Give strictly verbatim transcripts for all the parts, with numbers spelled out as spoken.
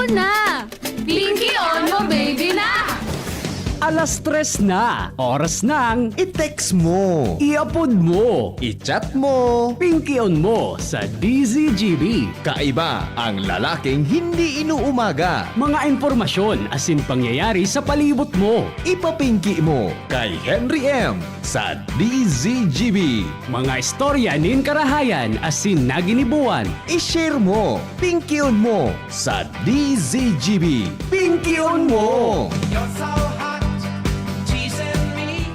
na! Pinky on mo, baby na! Alas tres na, oras ng I-text mo. I-upload mo. I-chat mo. Pinky on mo sa D Z G B. Kaiba ang lalaking hindi inuumaga. Mga impormasyon asin pangyayari sa palibot mo. Ipapinky mo kay Henry M sa D Z G B. Mga istorya nin karahayan asin naginibuan. I-share mo, pinkion mo sa D Z G B. Pinkion mo! You're so hot, teasing me.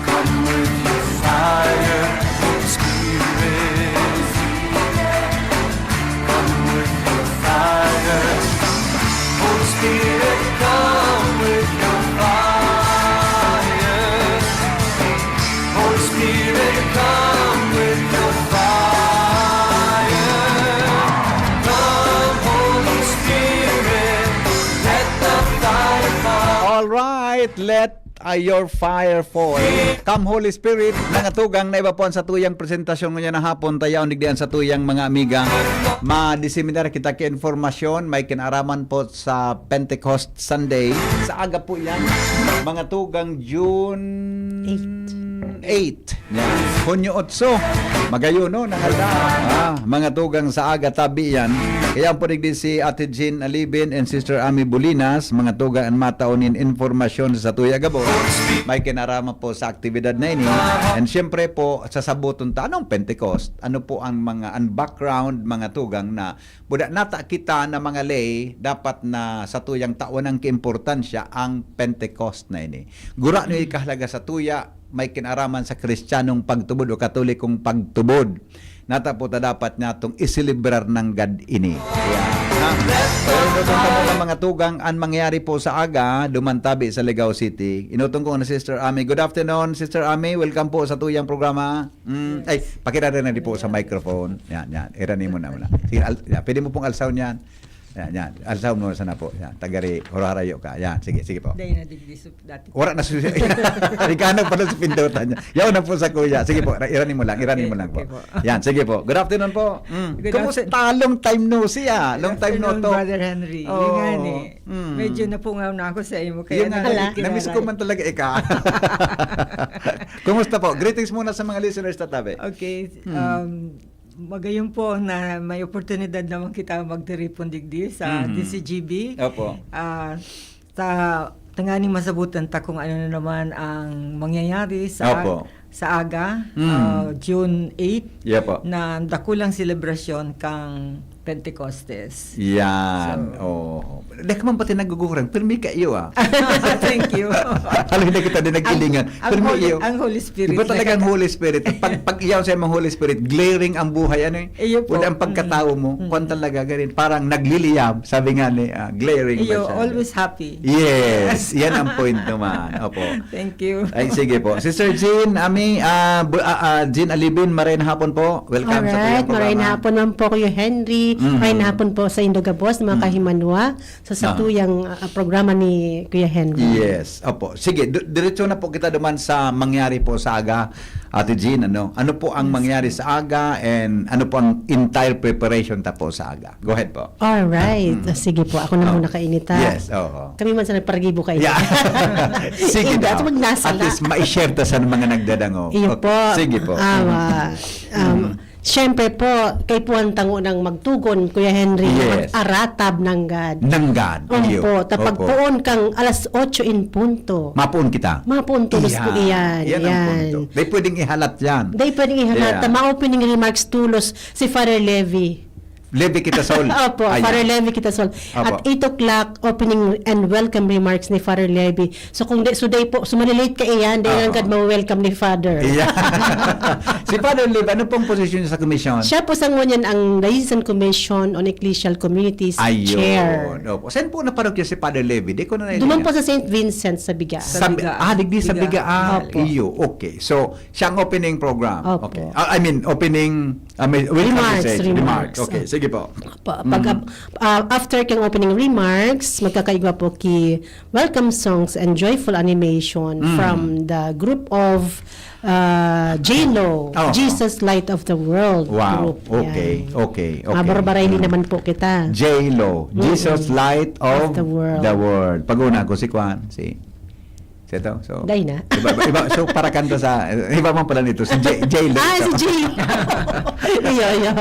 Come with your fire, Holy Spirit. Come with your fire. Holy Spirit, come with your fire. Holy Spirit, come with your fire. Come, Holy Spirit, let the fire fall. All right, let uh, your fire fall. Come, Holy Spirit, mga tugang, na iba po ang satuyang presentasyon ngunyan na hapon, tayaon digdi ang satuyang mga amiga. Madiseminar kita ki informasyon, may kinaraman po sa Pentecost Sunday. Sa aga po yan, mga tugang June Eight. eight. Yan. Hunyo otso. Magayon, no? Nangalda. Ah, mga tugang sa aga, tabi yan. Kaya po digdi si Ate Jean Alibin and Sister Ami Bulinas, mga tugang an matao nin informasyon sa tuya gabos. May kinarama po sa aktibidad na ini. And siyempre po, sasaboton ta, anong Pentecost? Ano po ang mga, ang background, mga tugang na buda nata kita na mga lay, dapat na sa tuyang tawan ang kiimportansya ang Pentecost na ini. Gura niyo ikahalaga sa tuya, may kinaraman sa Kristiyanong pagtubod o Katolikong pagtubod. Nata po ta dapat natong iselebrar nanggad ini. Ayan. Ha? Pero ito po mga tugang, ang mangyayari po sa aga, duman tabi sa Ligao City. Inutong ko na Sister Ami. Good afternoon, Sister Ami. Welcome po sa tuyang programa. Mm, ay, pakirara na di po sa microphone. Yan, yan. Irani mo na muna. Sige, al- yan. Pwede mo pong alsaw niyan. Yan, yan. Alsaw mo sana po. Yan. Tagari, huraharayo ka. Yan. Sige, sige po. Dahil na digdi su- dati. Wala na susi. Ikaw na pala sa pindutan niya. Yaw na po sa kuya. Sige po, irani mo lang, irani mo lang po. Okay, okay po. Yan, sige po. Good afternoon po. Mm. Good Kumusta? Afternoon. Long time no see, ah. Long time no talk. Good afternoon, Brother Henry. Oo. Yun nga ni. Mm. Medyo napungaw na ako sa imo, kaya Yun nga, nakikilala. Namiss ko man talaga ika. Kumusta po? Greetings muna sa mga listeners, tatabi. Okay. Mm. Um, magayon po na may oportunidad naman kita magtiripon digdi sa Mhm. D C G B. Opo. Ah, ta-, tanganing masabutan ta kung ano na naman ang mangyayari sa ag-, Opo. sa aga, Mm. ah, June eight, Yeah po. na dakulang selebrasyon kang Pentecostes. Yan. So, oh. Dahil ka man pati nagugurang, pero may kaiyo, ah. Thank you. Alam na kita din nag-ilingan. Ang, ang Pero may Holy, iyo. Ang Holy Spirit Iba talaga ang talaga. Holy Spirit. Pag, pag iyaw sa imong Holy Spirit, glaring ang buhay. Ano eh? Iyo po. Wala ang pagkatao mo. Mm. Kwan talaga, ganun. Parang nagliliyab, sabi nga ni, ah, glaring ba Iyo, siya? Always happy. Yes. Yan ang point naman. Opo. Thank you. Ay, sige po. Sister Jean, Ami, ah, bu- ah, ah, Jean Alibin, maray na hapon po. Welcome sa Alright, tuyang maray na programa. Hapon naman po, Kuya Henry. Mm. Maray na hapon po sa Indogabos, mga Mm. kahimanwa, sa Ah. satuyang, ah, programa ni Kuya Henry. Yes, opo. Sige, du- diretso na po kita duman sa mangyari po sa aga, Ate Jean, ano? Ano po ang Yes, mangyari po. sa aga and ano po ang entire preparation ta po sa aga? Go ahead po. Alright. Mm. Ah, sige po, ako na Oh. muna kainita. Yes, oo. Kami man sa nagparagibo kayo. Yeah. Sige Ingat, daw. Wag nasa At na. Least, ma-share ta sa mga nagdadangog. Iyo Okay. po. Sige po. Ah, Mm. ah, um, Mm. Siyempre po, kay puwan tango nang magtugon, Kuya Henry, Yes. mag-aratab nanggad. Nanggad, Opo, iyo. ta Opo. pagpoon kang alas otso in punto. Mapoon kita. Mapoon tulos Iyan. po iyan. Yan ang Yan. punto. Di pwedeng ihalat yan. Di pwedeng ihalat. Yeah. Ta ma-opening remarks tulos si Father Levy. Levy Kitasol. Opo, Ayan. Father Levy Kitasol. Opo. At eight o'clock, opening and welcome remarks ni Father Levy. So, kung di, so day po, so malilate ka iyan, di Opo. Nanggad ma-welcome ni Father. Yeah. Si Father Levy, ano pong posisyon niya sa komisyon? Siya po sa ngunyan ang Diocesan Commission on Ecclesial Communities Ayun. Chair. Opo. Saan po na parokya si Father Levy? Di ko na Duman naiintindihan. po sa Saint Vincent sa Biga. Sa Sa Bi- Biga. Ah, digdi sa Biga. Biga. Ah, Opo. iyo. Okay. So, siya ang opening program. Opo. Okay. Ah, I mean, opening, ah, may, welcome Remarks, message. remarks. Remarks. Okay. Opo. Sige po. Pa, pag, ah, after kang opening remarks, magkakaigwa po ki welcome songs and joyful animation from the group of uh, J-Lo, Oo. Jesus Light of the World Wow. group. Okay, Yan. okay, okay. Mabarbarayli naman po kita. J-Lo, Jesus Light of, Of the World. the World. Pag-una ko si Kwan, si... Si ito, so... Dai na. Iba, iba, so para kanta sa... Iba man pala nito, si J, J-Lo. Ah, si J. Iyo, iyo.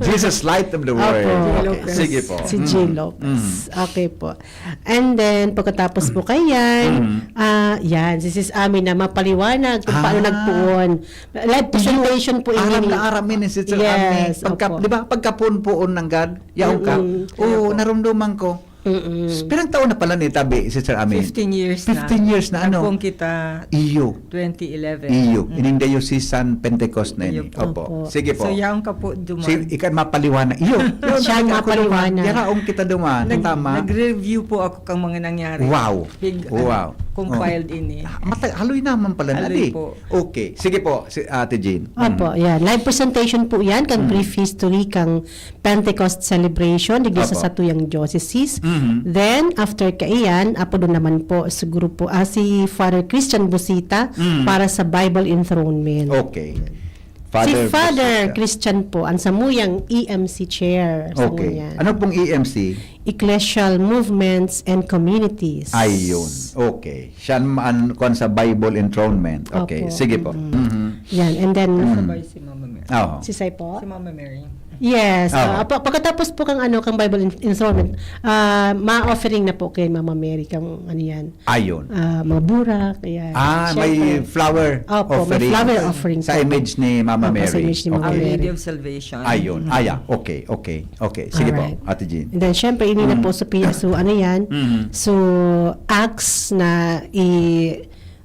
Jesus Light of the World. Opo. Okay. Sige po. Si J. Lopez. Okay po. And then, pagkatapos po kay yan, ah, yan, si Sis Ami na mapaliwanag kung paano Ah. nagpuon. Live presentation po Aram ini. na aram ini si Sir Yes, Ami. Pagka, opo. Di ba, pagkapuon-puon ng God, yaon ka? Mm-mm. Oo, narumduman ko. Mm-mm. Pirang taon na pala ni tabi, Sister Ami? Fifteen years na. Fifteen years na, ano? Nagpong kita Iyo. twenty eleven. Iyo. Mm. Ining diocesan Pentecostal na Iyo ini. po. Opo. Opo. Sige po. So, yaon ka po duman. Sige, ikan mapaliwanag. Iyo. Siya ang mapaliwanag. Yaraong kita duman. Nag- Tama. Nag-review po ako kang mga nangyari. Wow. Pig, Wow. Compiled ini. Ah, mata- haloy naman pala na Haloy di. Po. Okay. Sige po, si Ate Jean. Opo, yan. Live presentation po yan, kang brief history, kang Pentecost celebration, digdi sa Opo. satuyang diocese. Mhm. Then, after kaiyan, apod naman po, siguro po, ah, si Father Christian Busita Mhm. para sa Bible enthronement. Okay. Si Father Busita. Christian po, ang samuyang E M C chair. Sa Okay. ngunyan. Ano pong E M C? Ecclesial Movements and Communities. Ayun. Okay. Siya an kuwan sa Bible enthronement. Okay. Opo. Sige po. Mm. Mhm. Yan. And then, Mm. Sabay si Mama Mary. Oo. si Sai po? Si Mama Mary. Yes. Ah. Ah, pa- pagkatapos po kang ano, kang Bible en- enthronement, ah, ma-offering na po kay Mama Mary kang ano yan. Ayun. Ah, mga burak, yan. Ah, may Siyempre. flower Opo, may offering. flower offering Sa po. image ni Mama Opo, sa Mary. image ni Mama Our Mary. Lady of Salvation. Ayun. Ah, yeah. Okay, okay, okay. Sige po, Alright. Ate Jean. And then, syempre, ini na Mm. po sa P S O, ano yan? Mm. So, acts na i...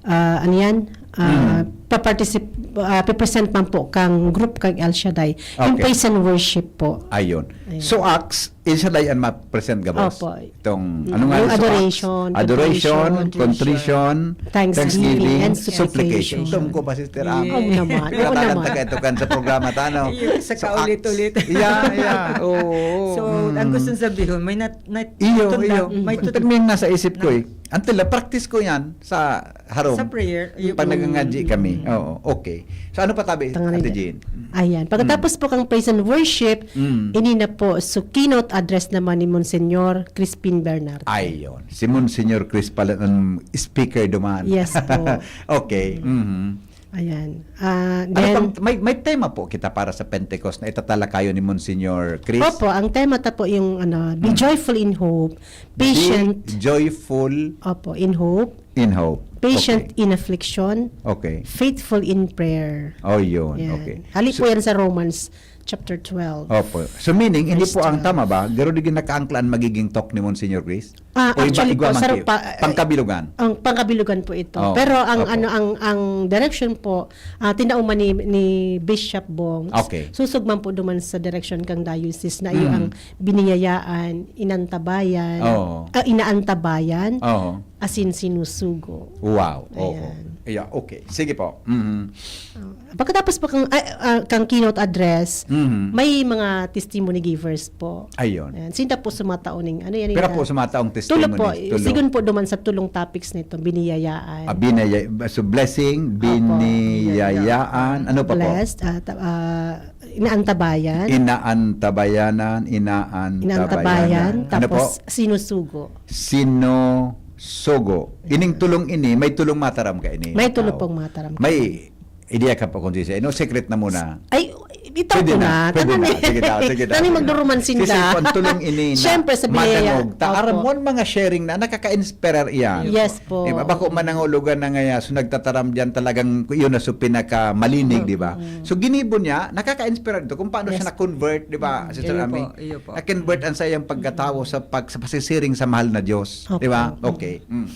ah, ano yan? Ah, Mm. paparticip- ah, pipresent man po kang group kang El Shaddai. Yung Okay. praise and worship po. Ayun. Ayun. So, acts, isa na yan ma-present gabos? Opo. Itong, Mm. ano nga, Yung so, acts, adoration, adoration, contrition, contrition, thanksgiving, thanksgiving, and supplication. supplication. Ito ko ba, Sister Ami? Oo naman, oo naman. Taga ito kan sa programa tano. Iyo, sa So, kaulit-ulit. acts. Yeah, yeah. Oo. So, Mm. ang gusto sabihin, may nat, nat, Iyo, tutunda, iyo. may Ito tutunda. May nasa isip ko eh. Until na, practice ko yan sa harong. Sa prayer, iyo Pag po. nangangadji kami. Oo, okay. So ano pa tabi, Tanganing Ate da- Jean? Ayan. Pagkatapos po kang praise and worship, Mm. ini na po, so keynote address naman ni Monsignor Crispin Bernard. Ayun. Si Monsignor Chris pala ang speaker duman. Yes po. Okay. Mhm. Ayan. Ah, Ano then, pang, may, may tema po kita para sa Pentecost na itatalakayo ni Monsignor Chris? Opo, ang tema ta po yung ano, be joyful in hope, patient, Be joyful opo, in hope, in hope. patient Okay. in affliction, Okay. faithful in prayer. Oh, yun. Yan. Okay. Hali So- po yan sa Romans chapter twelve. Opo. So meaning, hindi Verse po ang twelve. Tama ba? Garo di nakaangkla ang magiging talk ni Monsignor Chris? Ah, O iba, actually igwa po, man sir, ki-, pa- pangkabilugan? Ang pangkabilugan po ito. Oh, Pero ang opo. ano ang ang direction po, ah, tinao man ni, ni Bishop Bong. Okay. Susog man po duman sa direction kang diocese na iyo Mm. ang biniyayaan, inantabayan, Oo. ah, inaantabayan, Oo. asin sinusugo. Wow. Oo. Ayan. Yeah, okay. Sige po. Mhm. Ah, pagkatapos po kang, ah, ah, kang keynote address, Mhm. may mga testimony givers po. Ayun. Ayan. Sinda po sumatao ning ano yan? Pero ah, po sumataong Tulo testimony. po. Sigun po duman sa tulong topics nito, biniyayaan. Ah, binaya-, so blessing, Opo. biniyayaan, ano pa po? Blessed, ah, ta- ah, inaantabayan. Inaantabayanan, inaantabayanan. Inaantabayan, Ano po? Tapos sinusugo. Sinusugo. Ining tulong ini, may tulong mataram ka ini. May tulong Tao. Pong mataram ka. May idea ka pa kung sisay. No, secret na muna. Ay, itaw Pwede ko na, na. pwede na. Tangan eh. Sige daw, sige daw. Tangan magduruman sinda. Sisay, kung tulong ini na Siyempre, sa biniyaya. madangog, ta, Opo. aram mo ang mga sharing na nakaka-inspirar iyan. Yes po. Diba? Bako manangulugan na ngaya, so nagtataram diyan talagang yun na so pinakamalinig, di ba? Mm. So ginibo niya, nakaka-inspire ito kung paano siya Yes. na-convert, di ba, Sister Iyo Ami? po, iyo po. Na-convert ang sa iyang pagkatawo sa pag sa pasisiring sa mahal na Diyos, Opo. di ba? Okay. Mm.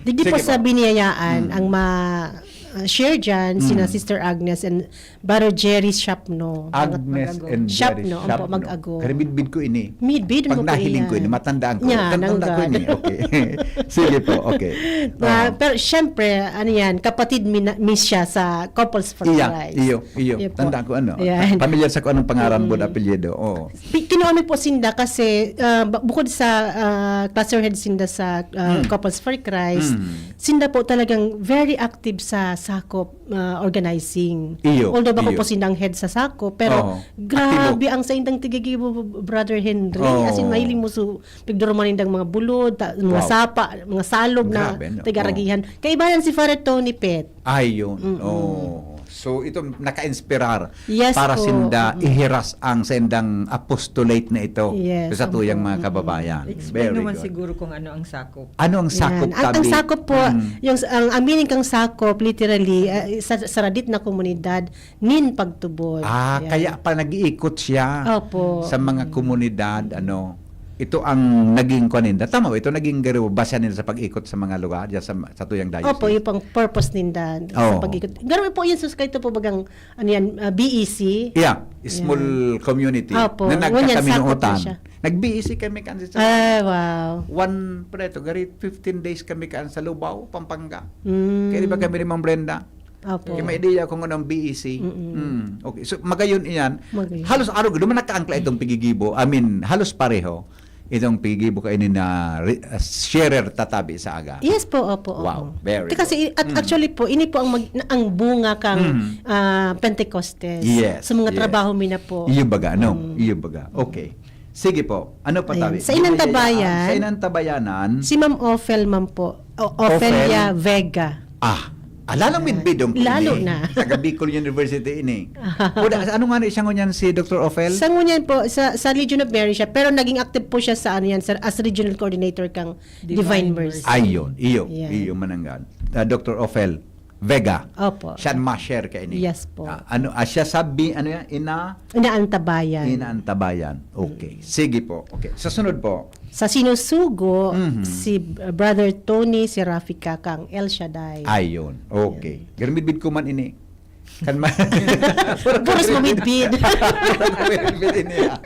Digdi po Sige sa po. biniyayaan, Mm. ang ma- uh, share dyan, sina Mm. Sister Agnes and Brother Jerry Shapno. Agnes Mag-ago. and Jerry Shapno, opo, Shapno. mag-ago. Karibidbid ko ini. Midbid Pag mo po nahiling ko iyan. ini, matandaan ko. Yan, Tandaan ko nangga. ini. Okay. Sige po, okay. Ah, Oo. pero syempre, ano yan, kapatid mi, na, mi siya sa Couples for Iya, Christ. iyo, iyo. Iyo po. Tandaan ko ano. Yan. Pamilyar sa ko anong pangaran mo, Mm. apelyido. Oo. Pi- Kinuha mi po sinda kasi ah, ba- bukod sa ah, cluster head sinda sa ah, Mm. Couples for Christ, Mm. sinda po talagang very active sa sakop ah, organizing. Iyo, Although bako iyo. po sinda ang head sa sakop, pero Oo. grabe Aktibo. ang saindang tigigibo, Brother Henry. Oo. As in, mahiling mo su, pigduruman nindang mga bulod, ta- mga Wow. sapa, mga salog na Grabe, no? tigaragihan. Kaibahan si Father Tony Pet. Ay, yun. Mm-mm. Oh. So, ito nakainspirar Yes para po. sinda Mm-mm. ihiras ang sendang apostolate na ito Yes, sa tuyang opo. mga Mm-mm. kababayan. Explain Very naman good. Siguro kung ano ang sakop. Ano ang sakop, Yan. Ang, ang tabi? sakop po, Mm. yung, ang, ang meaning kang sakop, literally, ah, sa, sa radit na komunidad, nin pagtubod. Ah, Yan. Kaya pa nag-iikot siya Opo. sa mga komunidad, ano, ito ang naging kaninda. Tama ba? Ito naging garo, base nila sa pag-ikot sa mga lugar, dyan sa, sa tuyang diocese. Opo, yung pang purpose ninda sa Oo. pag-ikot. Garo po yan, sus, kahit po bagang, ano yan, ah, B E C. Yeah, small community Opo, na ngunyan, sakop na nagkakaminuotan. siya. Nag-B E C kami kan sa Ah, wow. One, preto, gari fifteen days kami kan sa Lubao, Pampanga. Mm. Kaya di ba kami ni Ma'am Brenda? Opo. Kaya may ideya kung anong B E C. Mm-mm. Mm. Okay. So, magayon iyan. Magayon. Halos arog, duman nagkaangkla itong pigigibo. I mean, halos pareho. Itong pigigibo kaini na re- uh, sharer tatabi sa aga. Yes po, opo, opo. Wow, very Kasi good. at Mm. actually po, ini po ang mag, na- ang bunga kang Mm. ah, Pentecostes. Yes, Sa mga yes. trabaho mi na po. Iyo baga, no? Mm. Iyo baga. Okay. Sige po. Ano pa Ayan. tabi? Sa Inantabayan, Sa Inantabayan. Si Ma'am Ophel, ma'am po. O, Ofelia Vega. Ah, alala mo Ayan. bidong ko Lalo ini. na. Taga Bicol University ini. Kuda, ano nga ni siya ngunyan si Doctor Ofel? Sa ngunyan po, sa, sa Legion of Mary siya, pero naging active po siya sa ano yan, sir, as regional coordinator kang Divine, Divine Mercy. Mercy. Ayon, iyo, Yan. iyo mananggad. Ah, Doctor Ofel Vega. Opo. Siya ang ma-share ka ini. Yes po. Ah, ano, ah, siya sabi, ano yan, ina? Inaantabayan. Inaantabayan. Okay. Sige po. Okay. Sa sunod po. Sa Sinusugo, Mhm. si uh, Brother Tony Serafica kang El Shaddai. Ayon. Okay. Garmidbid ko man ini. Kan ma- Puros mamidbid. Puros mamidbid ini, ah.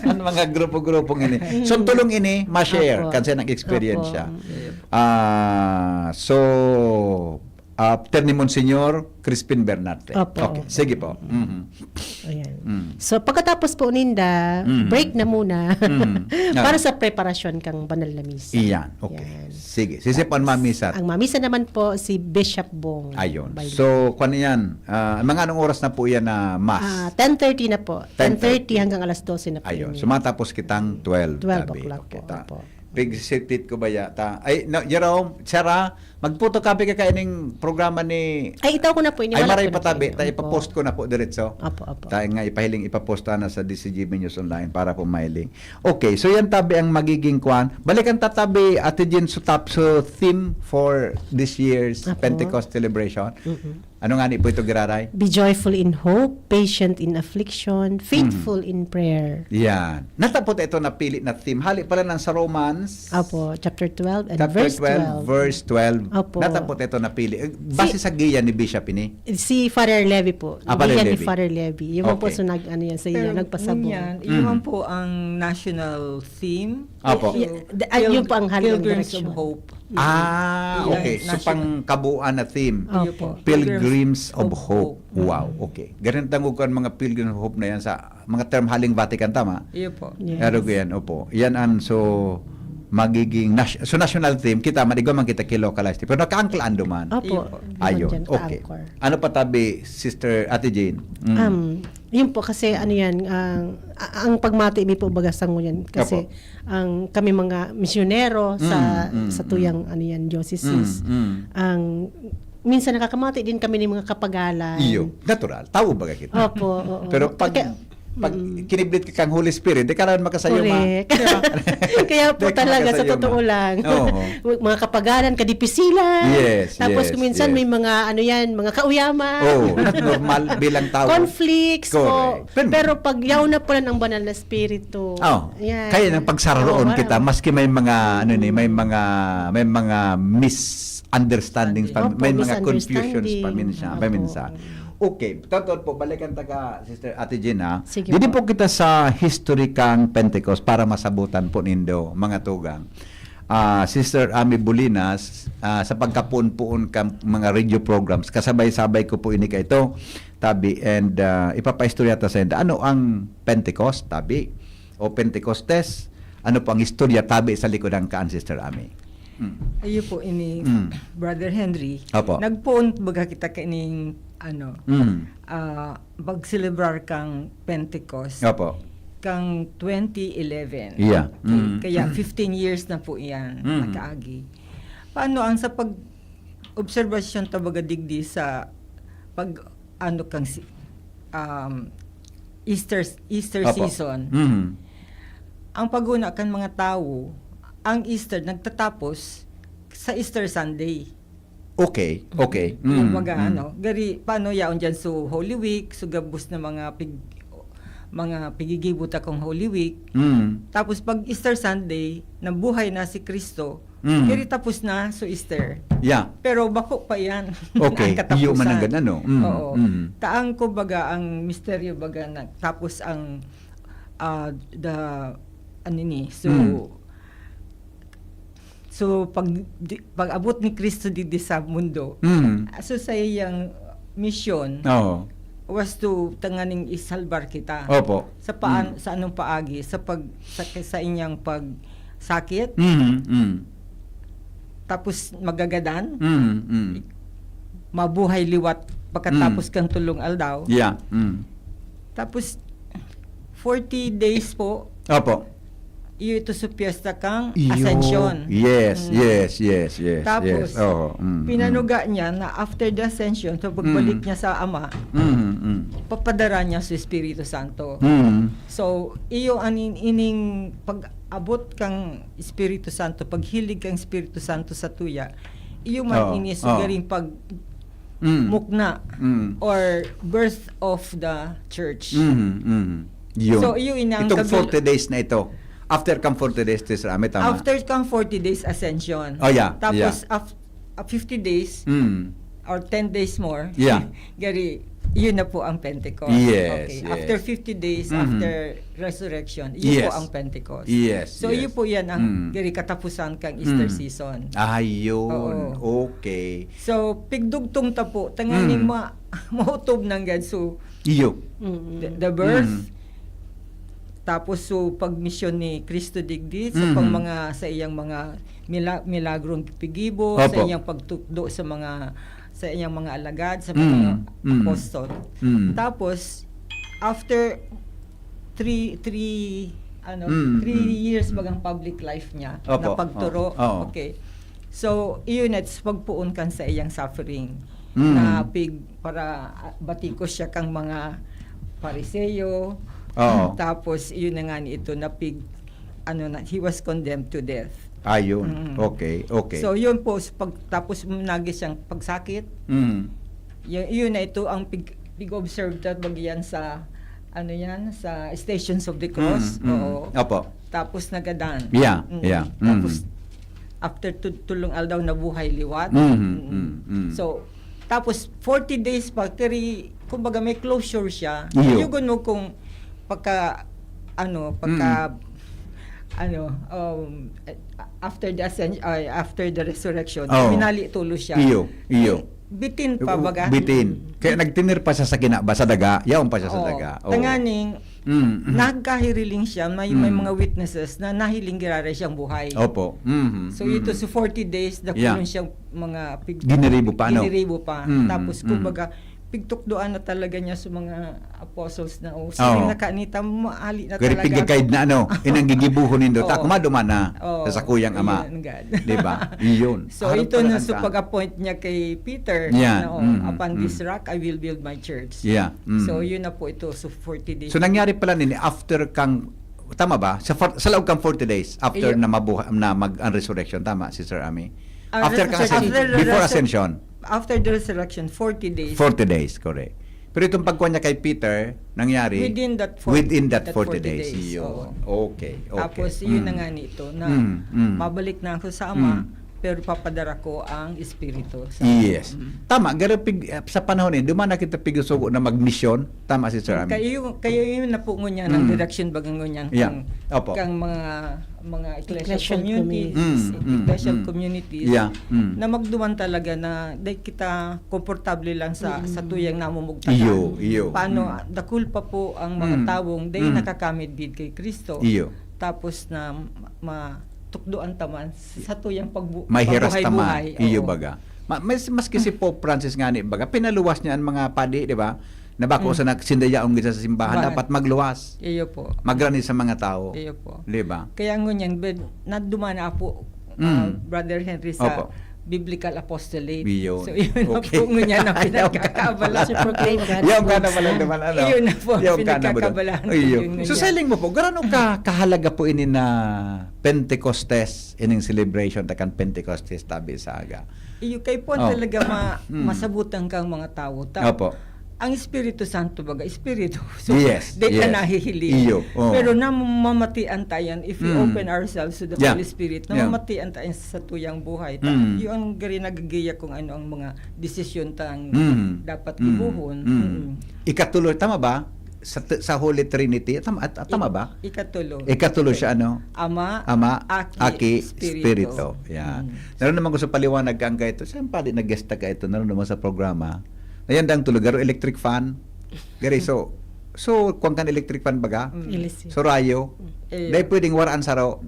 Ang mga grupo-grupong ini. So, tulong ini, ma-share. Opo. Kasi nag-experience Opo. siya. Ah, so, ah, term ni Monsignor Crispin Bernarte. Opo, Okay, opo. Sige po. Mhm. Ayan. Mm. So, pagkatapos po ninda, Mm. break na muna Mm. Ah. para sa preparasyon kang banal na misa. Iyan. Okay. Yan. Sige. Sisi po ang mamisat. Ang mamisa naman po si Bishop Bong. Ayon. By So, kwan yan. Ah, mga anong oras na po yan na mass? Ah, ten thirty na po. Ten thirty ten thirty. Hanggang alas dose na po. Ayon. Yun. So, matapos kitang twelve. Twelve tabi. O'clock po. Kita. Opo. Pig-sipit ko ba yata? Ay, no, Jerome, Sarah, magputo kape ka kaining programa ni Ay, itaw ko na po. Ay, Iniwala maray ko na patabi. po. Tayo Opo. ipapost ko na po diretso. Opo, opo. Tayo nga ipahiling ipapost na sa D C G B News Online para po mailing. Okay, so yan tabi ang magiging kwan. Balikan tatabi, Ate Jean, so top so theme for this year's Opo. Pentecost celebration. Mm-mm. Ano nga ni po ito, Giraray? Be joyful in hope, patient in affliction, faithful in prayer. Yan. Natapot ito napili na theme. Hali pala ng sa Romans. Opo, chapter twelve and Chapter verse twelve, twelve. verse twelve. Opo. Natapot ito napili. Eh, base Si- sa giya ni Bishop ini. Si Father Levy po. Ah, Father Giya ni Levy. Father Levy. Yung mga Okay. po, so nag, ano yan, sa iyo, Pero nagpasabong. Yan, Mm. yun man po ang national theme. Apo. Yeah, the- ah, yun po ang hali ang Pilgrims direksyon. of Hope. Ah, Yan, okay. So, national. pangkabuuan na theme. Opo. Iyo po. Pilgrims of Of Hope. Hope. Wow, okay. Ganun tangog ko ang mga Pilgrims of Hope na yan sa mga term haling Vatican, tama? Iyo po. Yes. Pero yan, opo. Yan ang so magiging nas- so national theme, kita man, igwa man kita ki-localize. Pero nakaangkla ando man. Opo. Iyo po. Ayun, Nandyan, okay. ka-anchor. Ano pa tabi, Sister Ate Jane? Mm. Um, yun po kasi ano yan, ang, a- ang pagmati mi po baga sa ngunyan kasi Opo. ang kami mga misyonero sa Mm, mm, sa mm. tuyang ano yan, diocese. Mm, mm. Ang minsan nakakamati din kami ng mga kapagalan. Iyo, natural. Tao baga kita. Opo, oo. Pero pag Kaya- Pag Mm. kiniblit ka kang Holy Spirit, di ka naman makasayuma. Correct. Kaya po Di ka talaga, sa makasayuma. totoo lang. Oo. Mga kapaganan, kadipisilan. Yes, Tapos yes, kung minsan yes. may mga, ano yan, mga kauyaman. Oh, normal bilang tao. Conflicts po. Correct. Pero Pero pag yaon na pala ng banal na espiritu. Oh, Yan. kaya nang pagsararoon Oo, kita, wow. Maski may mga, ano ni, may mga, may mga misunderstandings pa, Opo, may mga confusions misunderstanding. pa minsan, pa Opo. minsan. Okay, totoo po, balikan ta ka, Sister Ate Jean, ha? Sige Didi po. po kita sa history kang Pentecost para masabutan po nindo, mga tugang. Ah, Sister Ami Bolinas, ah, sa pagkapuon-puon ka mga radio programs, kasabay-sabay ko po ini kaito, tabi, and ah, ipapaistorya ta sa inyo. Ano ang Pentecost, tabi? O Pentecostes? Ano po ang istorya, tabi, sa likod ang kaan, Sister Ami? Mm. Ayo po ini, Mm. Brother Henry. Opo. Nagpoon baga kita kaining, ano, Mm. ah, pag-celebrar kang Pentecost Opo. kang twenty eleven. Yeah. Okay, Mm. kaya fifteen years na po iyan Mm. nakaagi. Paano ang sa pag-obserbasyon ta baga digdi sa pag, ano, kang si-, um, Easter, Easter Opo. season? Mm. Ang paguna kan mga tawo, ang Easter nagtatapos sa Easter Sunday. Okay, okay. Yung Mm, mga mm. ano, gari, paano yaon dyan? So, Holy Week, so gabos na mga pig-, mga pigigibo ta kong Holy Week. Mm. Tapos pag Easter Sunday, nabuhay na si Kristo, Mm. gari tapos na, so Easter. Yeah. Pero bako pa yan. Okay, Ang katapusan. iyo man ang ganun, no? Mm, Oo. mm. Taang ko baga ang misteryo baga na, tapos ang, ah, the, ano ni, so, Mm. so pag, di, pag-abot ni Kristo digdi sa mundo, Mm. so sa iyang mission Oo. was to tanganing isalbar kita. Opo. Sa paan, Mm. sa anong paagi? Sa pag, sa, sa inyang pagsakit, Mm, mm. tapos magagadan, Mm, mm. mabuhay liwat pagkatapos Mm. kang tulong aldaw. Yeah. Mm. Tapos, forty days po, Opo. iyo ito sa piyesta kang Iyo. Ascension. Yes, Mm. yes, yes, yes. Tapos, yes. Oo, mm, mm. pinanuga niya na after the Ascension, so pagbalik Mm. niya sa Ama, Mm, mm. papadara niya sa Espiritu Santo. Mm. So, iyo aning ining pag-abot kang Espiritu Santo, paghilig kang Espiritu Santo sa tuya, iyo man Oo, ini oo. sugaring pag Mm. mukna Mm. or birth of the church. Mm, mm. Yun. So, yun ang Itong kabil- forty days na ito. After kang forty days, Sister Ami, tama? After kang forty days ascension. Oh, yeah, Tapos, yeah. af- ah, fifty days Mm. or ten days more, Yeah. gari, yun na po ang Pentecost. Yes, Okay. yes. After fifty days, Mhm. after resurrection, yun Yes. po ang Pentecost. Yes, So, yes. yun po yan ang Mm. gari katapusan kang Easter Mm. season. Ah, yun. Oo. Okay. So, pigdugtong ta po, tanganing Mm. ma-, mautob nanggad. So, Iyo. Mm. the, the birth, Mm. tapos so, pagmisyon ni Kristo digdi, so, Mhm. pang mga, sa iyang mga mila-, milagrong pigibo, sa Opo. iyang pagtukdo sa mga, sa iyang mga alagad, sa Mm. mga Mm. apostol. Mm. Tapos, after three, three, ano, Mm, three mm, years mm. bagang public life niya, Opo, na pagturo. oo, oo. Okay. So, iyon at pagpuon kan sa iyang suffering. Mm. Na pig, para, ah, batikos siya kang mga Pariseo. Oo. Tapos, iyon na nga ni ito, na pig, ano na, he was condemned to death. Ayun. Mm. Okay, okay. So, yun po, sa pag, tapos nagis siyang pagsakit. Mm. Yun, yun na ito ang pig, pig-observe ta bagiyan sa, ano yan, sa Stations of the Cross. Mm, mm. Oo. Opo. Tapos nagadan. Yeah, Mm. yeah. Mm. Tapos, after tu-, tulong aldaw, nabuhay liwat. Mm, Mm. mm, mm. So, tapos forty days pa, kari, kumbaga may closure siya. Iyo. Yugon mo kung pagka, ano, pagka, ano, um, after the ascen-, ay, after the resurrection, Oo. minali tulo siya. Iyo, iyo. Bitin pa, baga? Bitin. Kaya nagtinir pa siya sa kinaban, sa daga. Yaon pa siya sa Oo. daga. Oo. Tanganing, Mm, mm. nagkahiriling siya, may, may Mm. mga witnesses na nahiling giraray siyang buhay. Opo. Mhm, So, mhm. ito sa forty days, Yeah. nakulong siyang mga pig-, Giniribo pa, no? giniribo pa. Mm, Tapos, mm. kumbaga, pigtukdoan na talaga niya sa mga apostles na, "Oh, siring Oo. na kanita, maali na Very talaga." pigga-guide na, ano, inang gigibuhon nindo, ta, Oo. kumaduman na Oo. sa sakuyang ama. Ayun, God. Di ba? Iyon. So, Harap ito pala na ang sa ta- pag-appoint niya kay Peter, Yan. na, "Oh, Mm, upon mm. this rock, I will build my church." Yeah. Mm. So, yun na po ito. So, forty days. So, nangyari pala nini after kang, tama ba? Sa for-, sa loob kang forty days after Iyo. na mabuha-, na mag-, ang resurrection, tama, Sister Ami? Ah, After kang resurrection. ascension, After before resurrection. ascension. After the resurrection, forty days. Forty days, correct. Pero itong pagkuha niya kay Peter, nangyari Within that forty, within that that forty forty days. days, Yun. oo. Okay, okay. Tapos, yun na Mm. nga nito, na Mm, mm. mabalik na ako sa Ama, Mm. pero papadara ko ang Espiritu sa Yes. Mm. Tama, garapig, eh, sa panahon eh, duman na kita pigsusugo na magmisyon. Tama, Sister Ami? Kayo, kayo yun na po ngunyan ang Mm. direction baga ngunyan Yeah. kang, Opo. kang mga, mga ecclesial Ecclesial communities, communities. Mm, mm, ecclesial mm. communities, Yeah, mm. na magduman talaga na dahil kita komportable lang sa, Mm. sa tuyang namumugtakan. Iyo, iyo. Paano, Mm. ah, dakul pa po ang mga Mm. tawong dahil Mm. nakakamidbid kay Kristo. Iyo. Tapos na ma-, matukdoan ta man sa tuyang pagbu-, May hiras ta man. pagbuhay-buhay. Iyo Oo. baga. Ma-, mas-, maski si Pope Francis nga ni baga, pinaluwas niya ang mga padi, di ba? Na bako Mm. sa nag-, sinda yaon gid sa simbahan, Bahan. dapat magluwas. Iyo po. Magrani sa mga tao. Iyo po. Di ba? Kaya ngunyan, bed-, naduma na po, Mm. ah, Brother Henry, sa Opo. biblical apostolate. Iyon. So, yun na Okay. po ngunyan ang Ayaw ka pinagkakaabalahan. Ayaw ka na pala naman, ano? Iyon na po ang Ayaw ka na ba doon? pinagkakaabalahan ko Iyo. yun So, ngunyan. sa hiling mo po, garano ka kahalaga po ini na Pentecostes, ining celebration ta kan Pentecostes, tabi sa aga? Iyo, kay po Oh. talaga ma-, Mm. masabutan kang mga tawo. Ta-, Opo. ang Espiritu Santo, baga, Espiritu. So, Yes, di ka yes. nahihiling. Iyo, oo. Pero namamatian ta yan if we Mm. open ourselves to the Yeah. Holy Spirit. Yeah. Namamatian ta yan sa tuyang buhay. Ta-, Mm. yun ang gari nagagiya kung ano ang mga desisyon tang Mm. dapat Mm. gibohon. Mm. Mm. Ikatulo, tama ba? Sa t-, sa Holy Trinity, tama, at, at tama Ik-, ba? ikatulo. Ikatulo siya, ano? Ama, Ama, Aki, Aki, Espiritu. Espiritu. Yan. Mm. Naroon naman ko sa paliwanag ka ang kaito. Saan pa di nag-guest ka ito? Naroon naman sa programa. Ayan, dang tulo. Garo electric fan. Gari, so, so, kuwan kan electric fan baga? Mm. Ilis. So, rayo. Mm. Dahil pwedeng waraan sa ro-,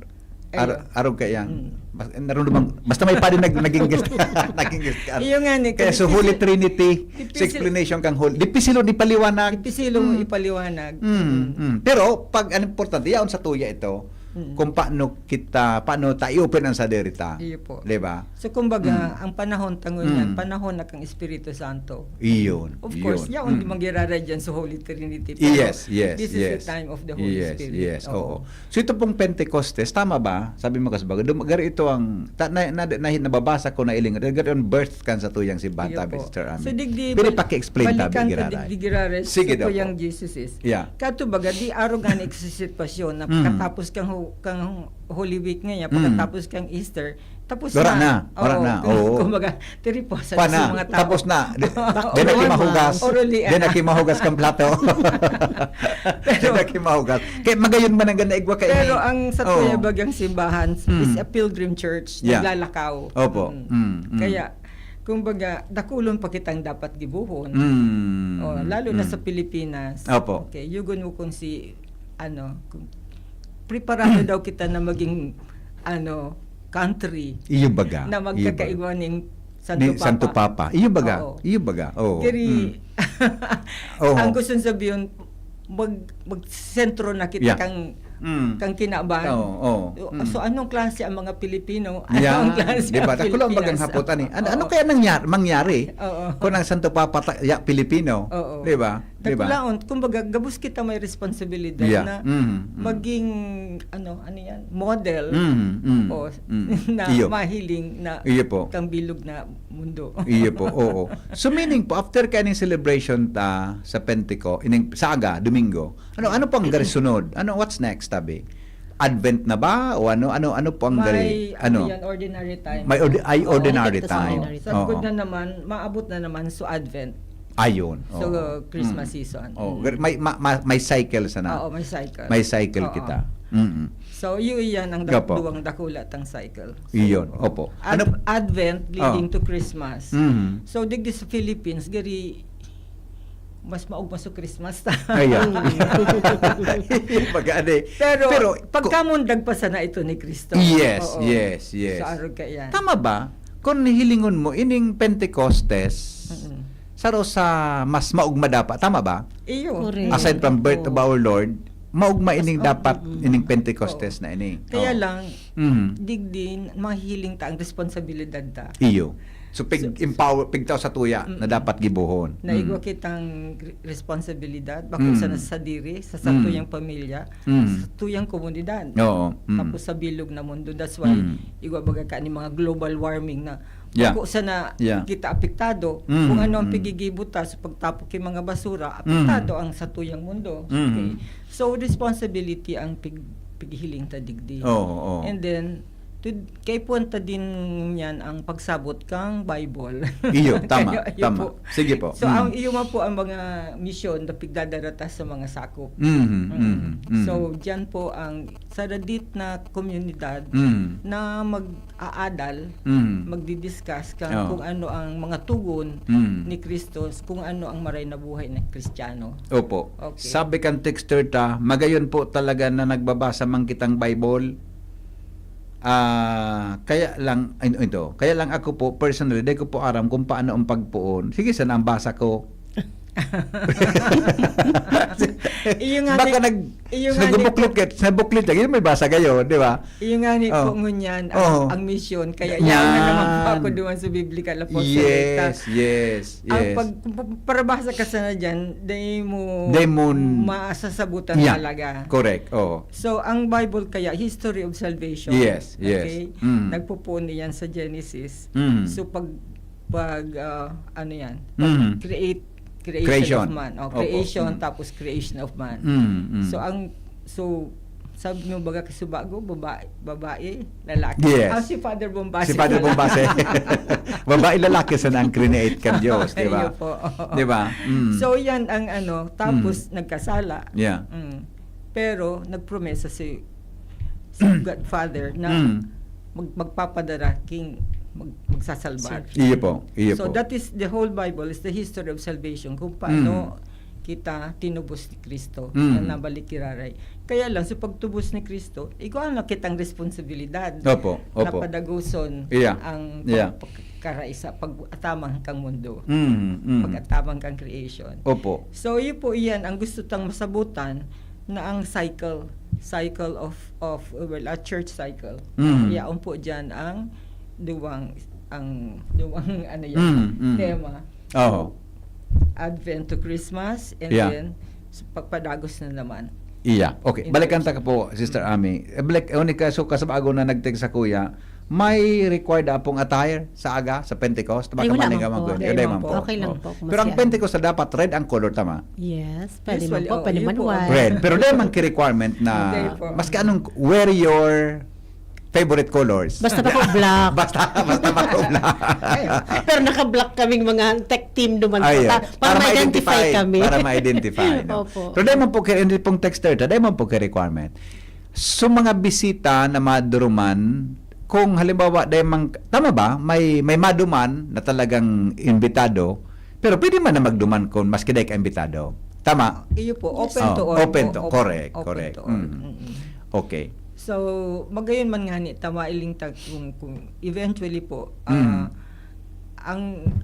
Ayun. ar-, arog ka yan. Mm. Bas-, naroon naman, basta may pa rin nag-, naging guest. Naging guest ka. Iyo nga ni, Kaya kung so, Holy dipisi-, Trinity, sa dipisi-, explanation kang Holy, dipisilo di paliwanag. Dipisilo mo Mm. ipaliwanag. Mm, Mm. mm. Pero, pag, ang importante, yaon sa tuya ito, Mm. kung paano kita, paano ta i-open ang sadiri ta. Iyo po. Di ba? So, kumbaga, Mm. ang panahon ta ngunyan, Mm. panahon na kang Espiritu Santo. Iyon, Of course, iyon. yaon di Mm. magiraray dyan sa Holy Trinity, pero Yes, yes, this is the yes. time of the Holy Yes, Spirit. yes, Oo. oo. So, ito pong Pentecostes, tama ba? Sabi mo kasi baga, dum-, garo ito ang, ta-, na, na, na, nababasa ko na iling, garo ang birth kan sa tuyang simbahan, Iyo tabi, po. Sister Ami. So, digdi, Pero bal-, paki-explain, tabi, balikan ko, giraray. digdi, giraray Sige sa daw po. tuyang Jesus is. Yeah. Kato baga, di arog nga na sitwasyon na Mm. pagkatapos kang hu-, kang Holy Week ngayon, Mm. pagkatapos kang Easter, tapos Wala na. na. Wala Oo. na. Oo. Kumbaga, tiriposa na Pana. sa mga tao. Tapos na. Di, Oo. di na kimahugas. Oruli Di na na. kimahugas kang plato. Di Pero na kimahugas. Kaya magayon man ang ganda igwa ka Pero ini. ang sa Oo. Tuya Bagang Simbahan Mm. is a pilgrim church. Yeah. Naglalakaw. Opo. Mm. Mm, mm. Kaya, kumbaga, dakulon pa kitang dapat gibuhon. Mm, Oh, lalo na mm. sa Pilipinas. Opo. Okay, yugon mo kung si, ano, kung preparado daw kita na maging, ano, country Iyo baga. na Iyo baga. magkakaigwa ning Santo Ni Papa. Santo Papa. Iyo baga. Oo. Iyo baga. Oo. Kiri, Mm. Oo. ang gusto sabihin, mag-, magsentro na kita Yeah. kang, Mm. kang kinaban. Oo, oo. So, Mm. so, anong klase ang mga Pilipino? Anong Yeah. klase Di ba? ang Dakula ang bagang Pilipinas? hapot, ani. Ano, ano Oo. kaya nangyari, mangyari? Oo. Kung ang Santo Papa ta-, ya, Pilipino. Oo. Di ba? Di ba? Dakulaon, kumbaga, gabos kita may responsibilidad Yeah. na Mm, mm. maging, ano, ano yan, model Mm, mm, o mm. na Iyo. mahiling na Iyo po. kang bilog na mundo. Iyo po, oo. So, meaning po, after kaning celebration ta sa Penteco, ining saga, Domingo, ano, ano pang gari sunod? Ano, what's next, tabi? Advent na ba? O ano, ano, ano po ang gari? May, ano Ano? yan, ordinary time. May ordi-, ay, Oo, ordinary kita sa time. ordinary Sa Oo. likod na naman, maabot na naman sa Advent. Ayun. So, Oo. Christmas Mm. season. Oo. Mm. May, ma-, ma-, may cycle sana. Oo, may cycle. May cycle Oo. kita. Mm-mm. So, yun yan ang dak-, Opo. duwang dakula tang cycle. So, Iyon. Opo. Ad-, Ano? Advent leading Oh. to Christmas. Mm. So, digdi sa Philippines, gari, mas maugma sa Christmas ta. Ayan. Mm. Pag-, ano eh. Pero, Pero, pagkamundag pa sana ito ni Cristo. Yes, Oo. yes, yes. Sa arog ka yan. Tama ba? Kung hilingon mo, ining Pentecostes, Mm-mm. saro sa mas maugma dapat, tama ba? Iyo. Correct. Aside from birth of Oo. our Lord, maugma ining Mas dapat maugma. ining Pentecostes Oo. na ini. Kaya Oo. lang, Mhm. digdi, mahihiling ta ang responsibilidad ta. Iyo. So, pig empower, pigtaw sa tuya na Mm. dapat gibohon. Na Mm. igwa kitang re- responsibilidad, bako Mm. sa sadiri, sa Mm. Mm. satuyang pamilya, Mm. sa satuyang komunidad. Oo. Mm. Tapos sa bilog na mundo. That's why, Mm. igwa baga ka ni mga global warming na Yeah. bako sana Yeah. kita apektado Mm, kung ano ang mm. pigigibo ta sa pagtapok ki mga basura, apektado ang satuyang mundo. Mm. Okay? So, responsibility ang pig, pighiling ta digdi. Oo, oo. And then, to, kay puwanta din niyan ang pagsabot kang Bible. Iyo, tama, Kaya, iyo tama. po. Sige po. So, Mm. ang iyo man po ang mga misyon na pigdadara ta sa mga sakop. Mhm, Mm. mhm, mhm. So, diyan po ang saradit na komunidad Mm. na mag-aadal, Mm. magdi-discuss kang Oo. kung ano ang mga tugon Mm. ni Kristo, kung ano ang maray na buhay na Kristiyano. Opo. Okay. Sabi kan texter ta, magayon po talaga na nagbabasa man kitang Bible. Ah, kaya lang, ay, ito, kaya lang ako po, personally, di ko po aram kung paano ang pagpoon. Sige, sana ang basa ko. Iyo nga Baka ni- nag, iyo nga ni- nagbubuklot ka, sa booklet lagi, may basa kayo, di ba? Iyo nga ni Oh. po ngunyan, Oh. ang, ang misyon. Kaya yan na naman po Yan. ako duman sa Biblical Apostolate. Yes, yes, Ang yes. pag, parabasa ka sana dyan, dahil mo Dahil mo- masasabutan Yeah. talaga. Correct, oo. So, ang Bible kaya, history of salvation. Yes, yes. Okay? Mm. Nagpupuon yan sa Genesis. Mm. So, pag, pag ah, ano yan? Mm. Create, creation, Creation. of man. O, Opo. creation, Mm. tapos creation of man. Mm, mm. So, ang, so, sabi mo baga kasubago, babae, babae, lalaki. Yes. Ah, si Father Bombase. Si Father Bombase. Babae, lalaki, sana ang create kan Diyos, di ba? Ayun po. Di ba? Mm. So, yan ang ano. Tapos, nagkasala. Yeah. Mm. Pero, nagpromesa si, si Godfather na Mm. mag, magpapadara king mag, magsasalbar. Iyo po, iyo So, po. That is the whole Bible is the history of salvation. Kung paano Mm. kita tinubos ni Kristo Mm. na nabalik kiraray. Kaya lang, sa pagtubos ni Kristo, igwa na kitang responsibilidad Opo, na opo. padagoson Yeah. ang Yeah. pag, pagkaraisa, pag-atamang kang mundo. Mm, mm. Pag-atamang kang creation. Opo. So, yun po iyan ang gusto tang masabutan na ang cycle, cycle of, of well, a church cycle. Mm. Yaon po dyan ang duwang, ang duwang, ano yan, Mm, mm. tema. Oho. Advent to Christmas, and Yeah. then s- pagpadagos na naman. Iya. Okay. In Balikan terms ta ka po, Sister Ami. Eh, balik, unika, so, kasabago na nagteg sa kuya, may required apong attire sa aga, sa Pentecost? Baka Ay, wala malingaw man po. man, Hindi hindi man man po. po. Okay lang Oh. po, kung Pero ang maski ano. Pentecost na dapat red ang color, tama? Yes, pwede Usually, man po, oh, pwede yun man po. white. Red. Pero di man ki-requirement na, Hindi po. maski anong, wear your favorite colors. Basta bako black. Basta, basta bako black. Pero naka-black kaming mga tech team duman po. Ayun. Ta- para, ma-identify kami. Para ma-identify, no? Opo. Pero dahil man po kay, hindi pong texter ta, dahil man po kay requirement. So, mga bisita na maduruman, kung halimbawa, dahil mang, tama ba? May, may maduman na talagang imbitado, pero pwede man na magduman kung maski dahil ka imbitado. Tama? Iyo po, open Oh, to all. open po. to, Op- correct, open correct. to all. Mm. Mm-mm. Okay. So, magayon man nga ni, tama iling tag kung, kung eventually po, ah, Mm. ang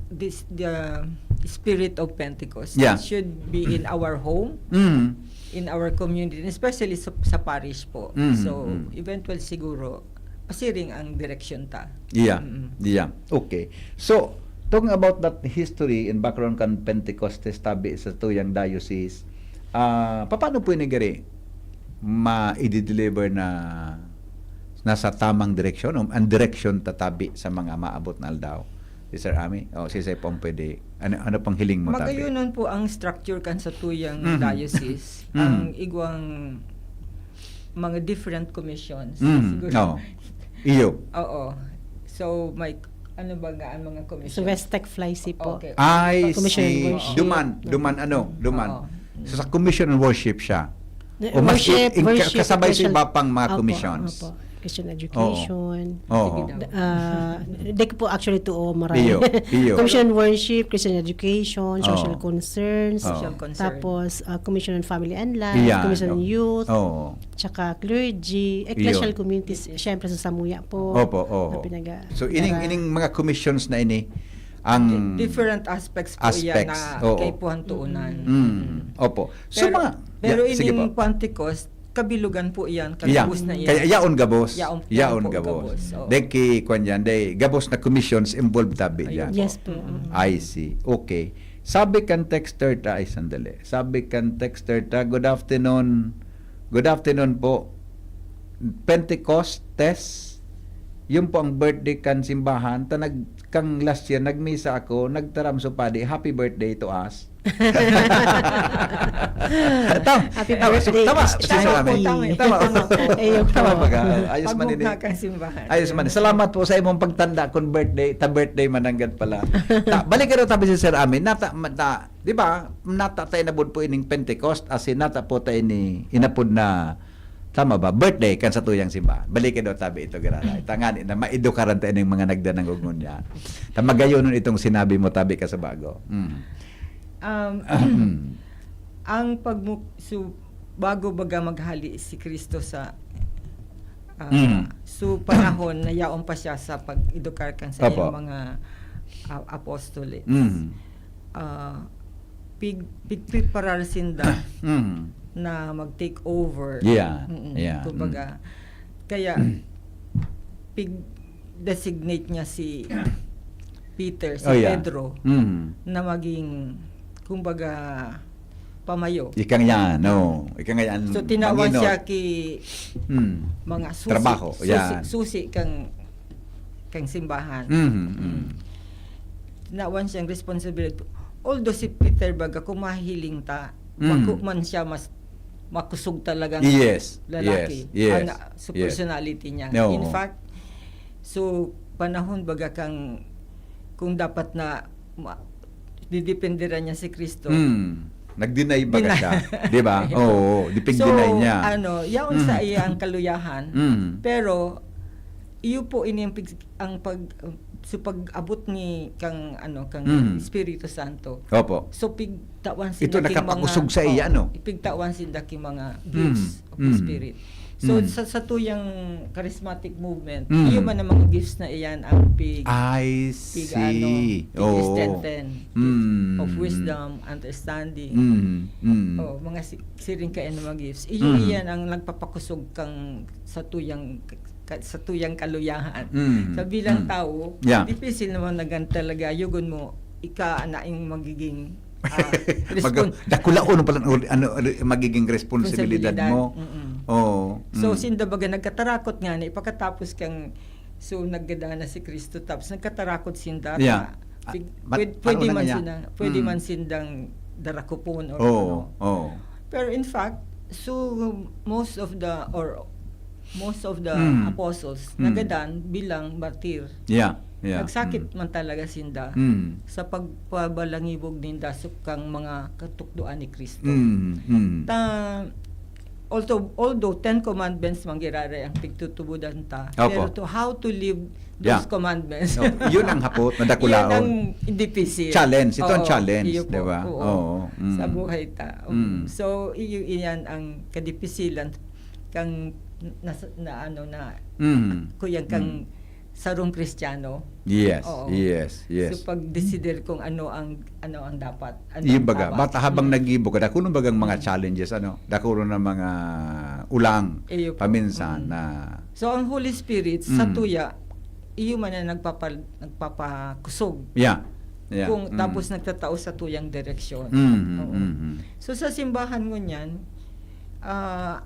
this, the spirit of Pentecost Yeah. should be in our home, Mm. in our community, especially sa, sa parish po. Mm, So, mm. eventually siguro, pasiring ang direksyon ta. Yeah. Mm. Yeah. Okay. So, talking about that history and background kan Pentecostes tabi sa tuyang diocese, ah, paano po ini gari ma-i-deliver na nasa tamang direksyon o ang direksyon tatabi sa mga maabot na aldaw? Si Sir Ami, o si Sir Pong pwede, ano, ano pang hiling mo tabi? Magayunon po ang structure kan sa tuyang Mhm. diocese. Mhm. Ang igwang mga different commissions. Mm, Siguro. no. Iyo. Oo. So, may, ano ba nga ang mga So, commissions? West Tech Fly C po. Okay. I Commission and see. worship. Duman, duman ano, duman. Oo. So, sa commission and worship siya. The O mas worship, in- worship, kasabay sa Christian- iba pang mga Opo, commissions. Opo. Christian education. Oo. Sige daw. Ah, di ko po actually to, oh, marami. Iyo, iyo. Commission on Worship, Christian Education, Social Oo. Concerns, Oo. Social concern. tapos ah, Commission on Family and Life, Iyan, Commission on oo. Youth, Oo. tsaka Clergy, Ecclesial Iyo. Communities, syempre sa Samuya po. Opo, oo. Na pinaga- So, ining, para- ining mga commissions na ini, Ang Di- different aspects po iyan aspects, na oo. kaipuhan tuunan. Mm, opo. So, Pero, mga, pero yeah, sige ining po. Pentecost, kabilugan po iyan, Yeah. kagabos na iyan. Kaya yaon gabos. Yaon, Yaon yaon po gabos. gabos, oo. Dahil ki, kwan yan, dahil gabos na commissions involved tabi Ayun yan. po. Yes po. Mm. I see. Okay. Sabi kan texter ta, ay sandali. Sabi kan texter ta, "Good afternoon. Good afternoon po. Pentecostes, yun po ang birthday kan simbahan. Ta nag, kang last year, nagmisa ako, nagtaram so padi, 'Happy birthday to us.'" Tam-, Happy tama, so, birthday, tama, Christian. Sister Ami. Tama, Tama, tama po. Ayun po. tama ba ka? Ayos man ini. Pagmugna kang simbahan. Ayos man. Salamat po sa imong pagtanda kung birthday, ta birthday mananggad pala. Ta, balik ka daw tabi si Sir Ami. Nata, ma- ta, di ba? Nata tayo na po ining Pentecost, as in, nata po tayo ni inapod na, tama ba? Birthday kan sa tuyang simbahan. Balik ka daw tabi ito, Garara. Tangani na maidukaran tayo ng mga nagdanang ugon niya. Ta magayonon itong sinabi mo tabi ka sa bago. Mm. Um, ang pagmu- so, bago baga maghali si Kristo sa ah, Mm. so panahon na yaon pa siya sa pag-edukar kan sa Opo. iyang mga ah, apostolates. Mm. Ah, pig pigpreparar sinda Mm. na mag-take over. Yeah, Mm-mm. yeah, Kumbaga, kaya pig-designate niya si Peter, si Oh, yeah. Pedro, Mm. na maging, kumbaga, pamayo. Ika nga yan, no. Ika nga yan, So, tinawan Panginoon. siya ki Mm. mga susi, Trabaho, susi, yan. susi kang, kang simbahan. Mhm, mm. Tinawan siyang responsibility. Although si Peter baga, kung mahiling ta, Mm. bako man siya mas makusog talagang Yes, lalaki. yes, yes, Ang, sa yes. personality niya. Oo. In fact, so, panahon baga kang, kung dapat na ma- didependeran niya si Kristo. Mm. Nag-deny baga Deny. Siya? Di ba? Oo, So, depende niya. ano, yaon sa Mm. iya ang kaluyahan. Mm. Pero, iyo po ini ang, pig- ang pag, so pag-abot ni kang, ano, kang Mm. Espiritu Santo. Opo. So, pigtawan Ito sinda king nakapakusog mga, sa iya, oh, no? Ipigtawan sinda king mga gifts Mm. of the Mm. Spirit. So, Mm. sa, sa tuyang charismatic movement, Mm. iyo man ang mga gifts na iyan ang pig, I pig, see. ano, Oo. pig-strengthen Mm. of wisdom, understanding. Mm. Mm. Oh, mga si, siring kaya ng mga gifts. Iyo Mm. iyan ang nagpapakusog kang sa tuyang ka, sa tuyang kaluyahan. Mm. Sa bilang Mm. tao, Yeah. difícil naman na gan talaga yugon mo ika na yung magiging ah, Mag- respon- dakulaon pala ang, ano, ano, magiging responsibilidad Responsibilidad. mo. Mm-mm. Oo. So, Mm. sinda baga nagkatarakot nga na ipakatapos kang, so, naggadan na si Kristo, tapos nagkatarakot sinda. Yeah. Ta, pig- Ma- pwed- ano pwede na man niya? sila, pwede Mm. man sindang darakupon or Oo, ano. Oo. Pero in fact, so, most of the, or most of the Mm. apostles Mm. nagadan bilang martir. Yeah. Yeah. Nagsakit Mm. man talaga sinda Mm. sa pagpabalangibog ninda sa kang mga katukdoan ni Kristo. Mm. Mm. Ta, although, although Ten Commandments man giraray ang pigtutubodan ta, Opo. pero to how to live those Yeah. commandments. Oh, yun ang hapot na dakulaon. Yan ang dipisil. Challenge. Ito ang Oo, challenge, iyo po. di ba? Oo. Oo, mm. Sa buhay ta. Oo. Mm. So, iyo iyan ang kadipisilan kang na, na ano na Mm. kuyang kang Mm. sarong Kristiyano. Yes, Oo. yes, yes. So, pag-decider kung ano ang, ano ang dapat. Ano Yung ang baga, tama. bata habang Mm. nag-iibo ka, dakul bagang mga Mm. challenges, ano, dakul na mga ulang, Iyo po. paminsan Mm. na So, ang Holy Spirit, sa Mm. tuya, iyo man ang nagpapa, nagpapakusog. Yeah. Yeah. Kung Mm. tapos nagtatao sa tuyang direksyon. Mm, Oo. mm, mm. So, sa simbahan ngunyan, ah,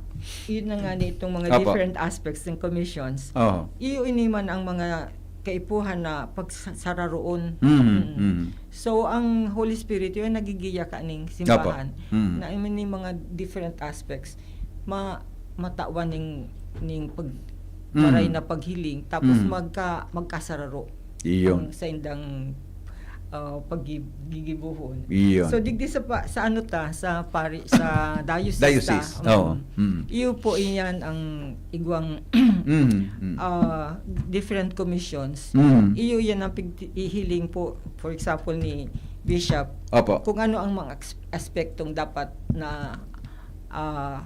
yun na nga ni itong mga Apo. different aspects ng commissions. Oo. Iyo ini man ang mga kaipuhan na pagsararoon. Mm, Mm. mm. So, ang Holy Spirit, yun nagigiya ka ning simbahan. Apo. Mm. Na ini mga different aspects, ma, matawan ning, ning pag, Mm. maray na paghiling, tapos Mm. magka, magkasararo. Iyon. Ang sa indang, ah, paggigibuhon. Iyon. So, digdi sa, pa, sa ano ta, sa pari, sa diocese, Diocese. ta, Oo. mm. Mm. Iyo po iyan ang igwang Mm, mm. ah, different commissions. Mm. Iyo yan ang pig- ihiling po, for example, ni Bishop, Opo. kung ano ang mga as- aspektong dapat na ah,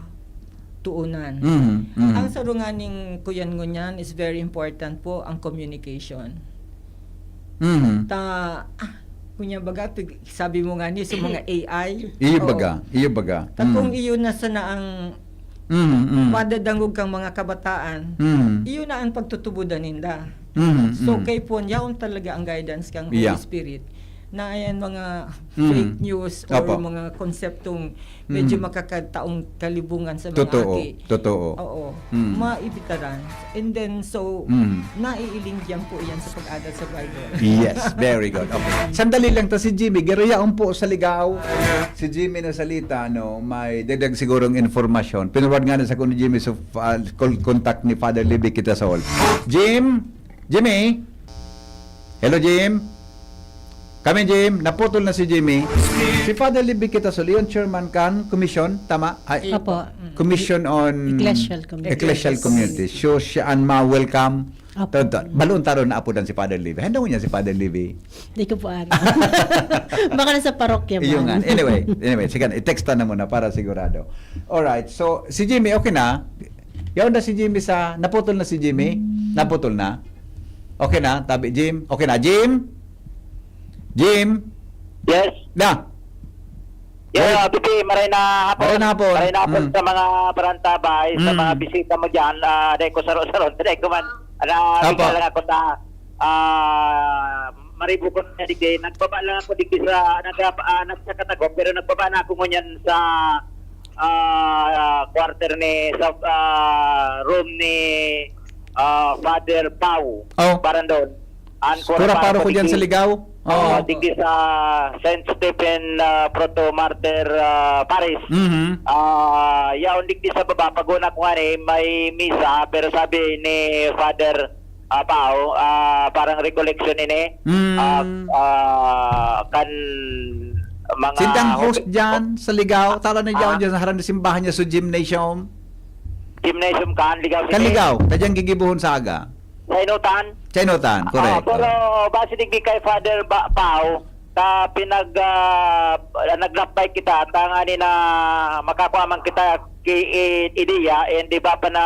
tuunan. Mm, mm. Ang sarunganing kuyan ngunyan is very important po ang communication. Mhm. Ta, ah, kunya baga, pig-, sabi mo nga ni sa mga A I. Iyo Oo. baga, iyo baga. Ta kung Mm. iyo na sana ang Mm, mm. madadangog kang mga kabataan, Mm. iyo na ang pagtutubodan ninda. Mm, So, mm. kay Pon, yaon talaga ang guidance kang Yeah. Holy Spirit na ayan mga Mm. fake news or Apo. mga konseptong medyo Mm. makakataong kalibungan sa mga Totoo, aki. totoo. Oo. Mm. Maibitaran. And then, so, Mm. naiiling diyan po yan sa pag-aral sa Bible. Yes, very good. Okay. Sandali lang ta si Jimmy. Garo yaon po sa Ligao. Si Jimmy na salita, no, may dagdag sigurong informasyon. Pinurwad nga na sa kuno Jimmy, so uh, call, contact ni Father Libby Kitasol. Jim? Jimmy? Hello, Jim? Kami, Jim. Naputol na si Jimmy. Si Father Libby Kitasol, iyon chairman kan commission, tama? Ay, Opo. Commission on Ecclesial Community. Ecclesial Community. So, siya ang ma-welcome. Opo. Tonto, balon taron na apo dan si Father Libby. Handa niya si Father Libby. Di ko po alam. Baka nasa parokya ba? Iyo nga. Anyway, anyway, sige, i-text na muna para sigurado. Alright, so si Jimmy, okay na? Yaon na si Jimmy sa, naputol na si Jimmy? Naputol na? Okay na, tabi, Jim? Okay na, Jim? Jim? Yes. Na? Yeah, Bibi, maray na hapon. Maray na hapon. Maray na hapon Mm. sa mga parantabay, sa Mm. mga bisita mo dyan. Ah, dahil ko saro-saro, dahil ko man. Ala, Apo. bigla lang ako sa, ah, maribukon na digdi. Nagbaba lang ako digdi sa, nag, ah, nag-, sa Katagop, pero nagbaba na ako ngunyan sa, ah, quarter ni, sa, ah, room ni, ah, Father Pau. Oh. Barandon. An Kura paro ko dyan sa Ligao. Oo, Oo. digdi sa Saint Stephen, ah, Proto Martyr, ah, Parish. Mhm. Ah, yaon digdi sa baba, pag-una ko nga ni, may misa, pero sabi ni Father, ah, Pao, ah, parang recollection ini. Mm. Ah, ah, kan mga Sindang host hobi- dyan sa Ligao. Tala na dyan, Ah. dyan sa harang na simbahan niya sa gymnasium. Gymnasium kan Ligao City. Kan Ligao, tadyang gigibohon sa aga. Sa Inutan. Sa Inutan, correct. Ah, pero base digdi kay Father ba, Pao, ta pinag, ah, naglakbay kita, ta nga ni na makakua man kita ki, i, ideya, and iba pa na,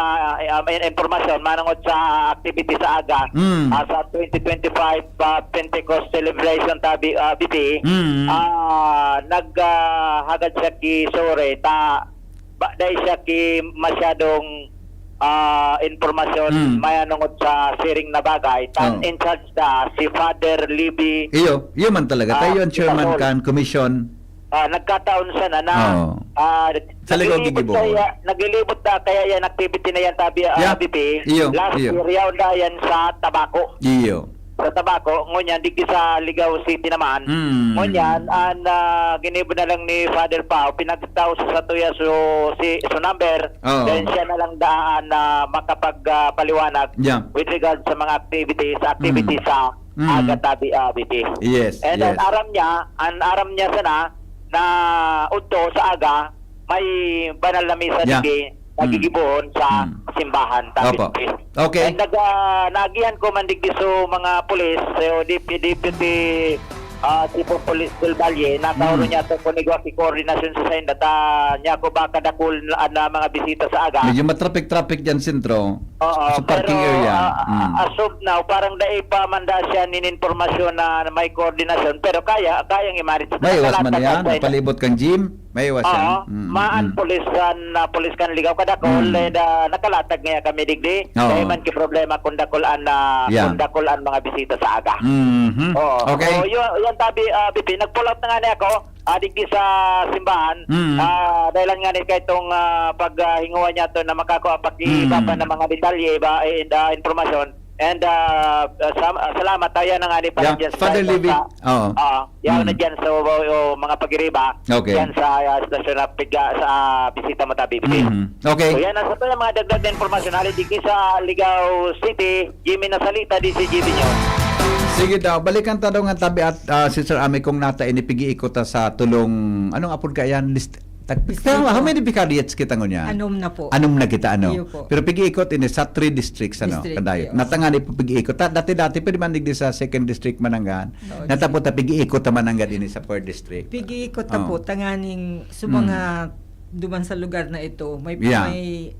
um, in, impormasyon, manungod sa activity sa aga, Mm. ah, sa twenty twenty-five, ah, Pentecost celebration tabi, ah, B P. Mm. Ah, nag, ah, hagad siya ki Sore, ta, ba, dai siya ki masyadong, ah, impormasyon Mm. manungod sa siring na bagay. Tan Oh. in charge da si Father Libby. Iyo, iyo man talaga. Ah, Tayo ang chairman Kitasol. kan commission. Ah, nagkataon sana na, Oo. ah, Sa Ligao naglilibot gigibohon. Kaya, naglilibot na kaya yan activity na yan, tabi, ah, Yeah. B P. Iyo, Last iyo. year, yaon da yan sa Tabaco. Iyo. Sa Tabaco, ngunyan, digdi sa Ligao City naman. Mm. Ngunyan, an, ah, ginibo na lang ni Father Pao, pinagtao sa satuya so, si, so number, Oo. then siya na lang daan na makapag, ah, paliwanag Yeah. with regard sa mga activities, activities Mm. sa Mm. aga tabi, ah, B P. Yes, And then, yes. aram niya, an aram niya sana na udto sa aga, may banal na misa Yeah. digdi, Mm. nagigibohon sa Mm. simbahan, tabi Opo. B P. Okay. And nag, ah, naagihan ko man digdi so mga pulis, so D P, Deputy, ah, Chief of Police Del Valle, na kauro Mm. niya to kung igwa ki koordinasyon sa sainda, ta niya ko ba kadakul na, na mga bisita sa aga. Medyo matraffic-traffic dyan, sentro. Oo, Sa parking pero, area. ah, Mm. as of now, parang dai pa man da siya nin impormasyon na may koordinasyon, pero kaya, kayang i-manage. May iwas man Nakalatag yan. na siya. Napalibot kang gym. May iwas yan. Oo, Mm, maan mm. pulis kan, ah, pulis kan Ligao kadakol, Mm. eh, da, nakalatag niya kami digdi. Oo. Dai man ki problema kung dakul an, ah, Yeah. kung dakul an mga bisita sa aga. Mhm. Oo. Okay. Oo, yun, yan tabi, ah, B P, nag-pull out na nga niya ako, ah, digdi sa simbahan. Mm. Ah, dahil lang nga ni kay itong, ah, pag, ah, hinguha niya to na makakua pa ki Mm. Papa ng mga detalye ba, eh, and, ah, informasyon. And, ah, ah, sam-, ah, salamat. Ayan na nga ni Father Yeah, Jens Father Daiton Libby. sa, Oo. ah, yan Mm. na dyan sa, oh, oh, mga pag-iriba. Okay. Yan sa, ah, stasyon na piga, sa, ah, bisita mo tabi. Mhm. Okay. So, yan. Nasa to yung mga dagdag na informasyon. Hali, digdi sa Ligao City, Jimmy Nasalita, D C G B News. Sige daw, balikan ta daw nga tabi at, ah, Sister Ami, kung nata ini pig-iikot ta sa tulong, anong apod ka yan? List, tag, Distrito. How many vicariates kita ngunyan? Anom na po. Anom na kita, ano? Iyo po. Pero pig-iikot ini sa three districts, ano? District, Kadayot. yes. Natangani po pig-iikot. Ta, dati-dati, pwede man digdi sa second district mananggad. Oo, Natapo ta pig-iikot ta mananggad ini sa fourth district. Pig-iikot ta Oo. po, tanganing sa Mm. mga duman sa lugar na ito, may, Yeah. may,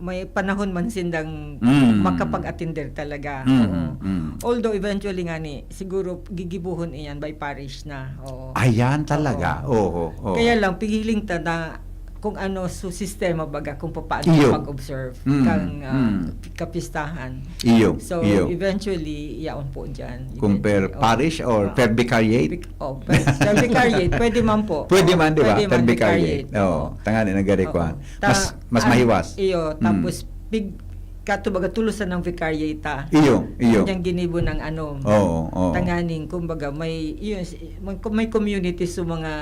may panahon man sindang Mm. makapag-attender talaga. Mm, Oo. mm. Although eventually nga ni, siguro gigibuhon iyan by parish na. Oo. Ayan talaga. Oo. Oo. Kaya lang, pigiling ta na kung ano su sistema baga kung paano Iyo. mag-observe Mm, kang ah, mm. kapistahan. Iyo. So, iyo. Eventually, yaon po dyan. Kung per Eventually, oo. parish or Oo. per vicariate? Vic- oh, per, per vicariate, pwede man po. Pwede man, di ba? Pwede man, Per vicariate. vicariate. Oo. Tangan na gari Oo. kwan. Ta- Mas, mas ah, mahiwas. Iyo, Mm. tapos, pig, kato baga tulusan ng vicariate ta. Iyo, iyo. Kanyang ginibo ng ano, Oo, oo. tanganing, kumbaga, may, iyo, may, may community sa mga,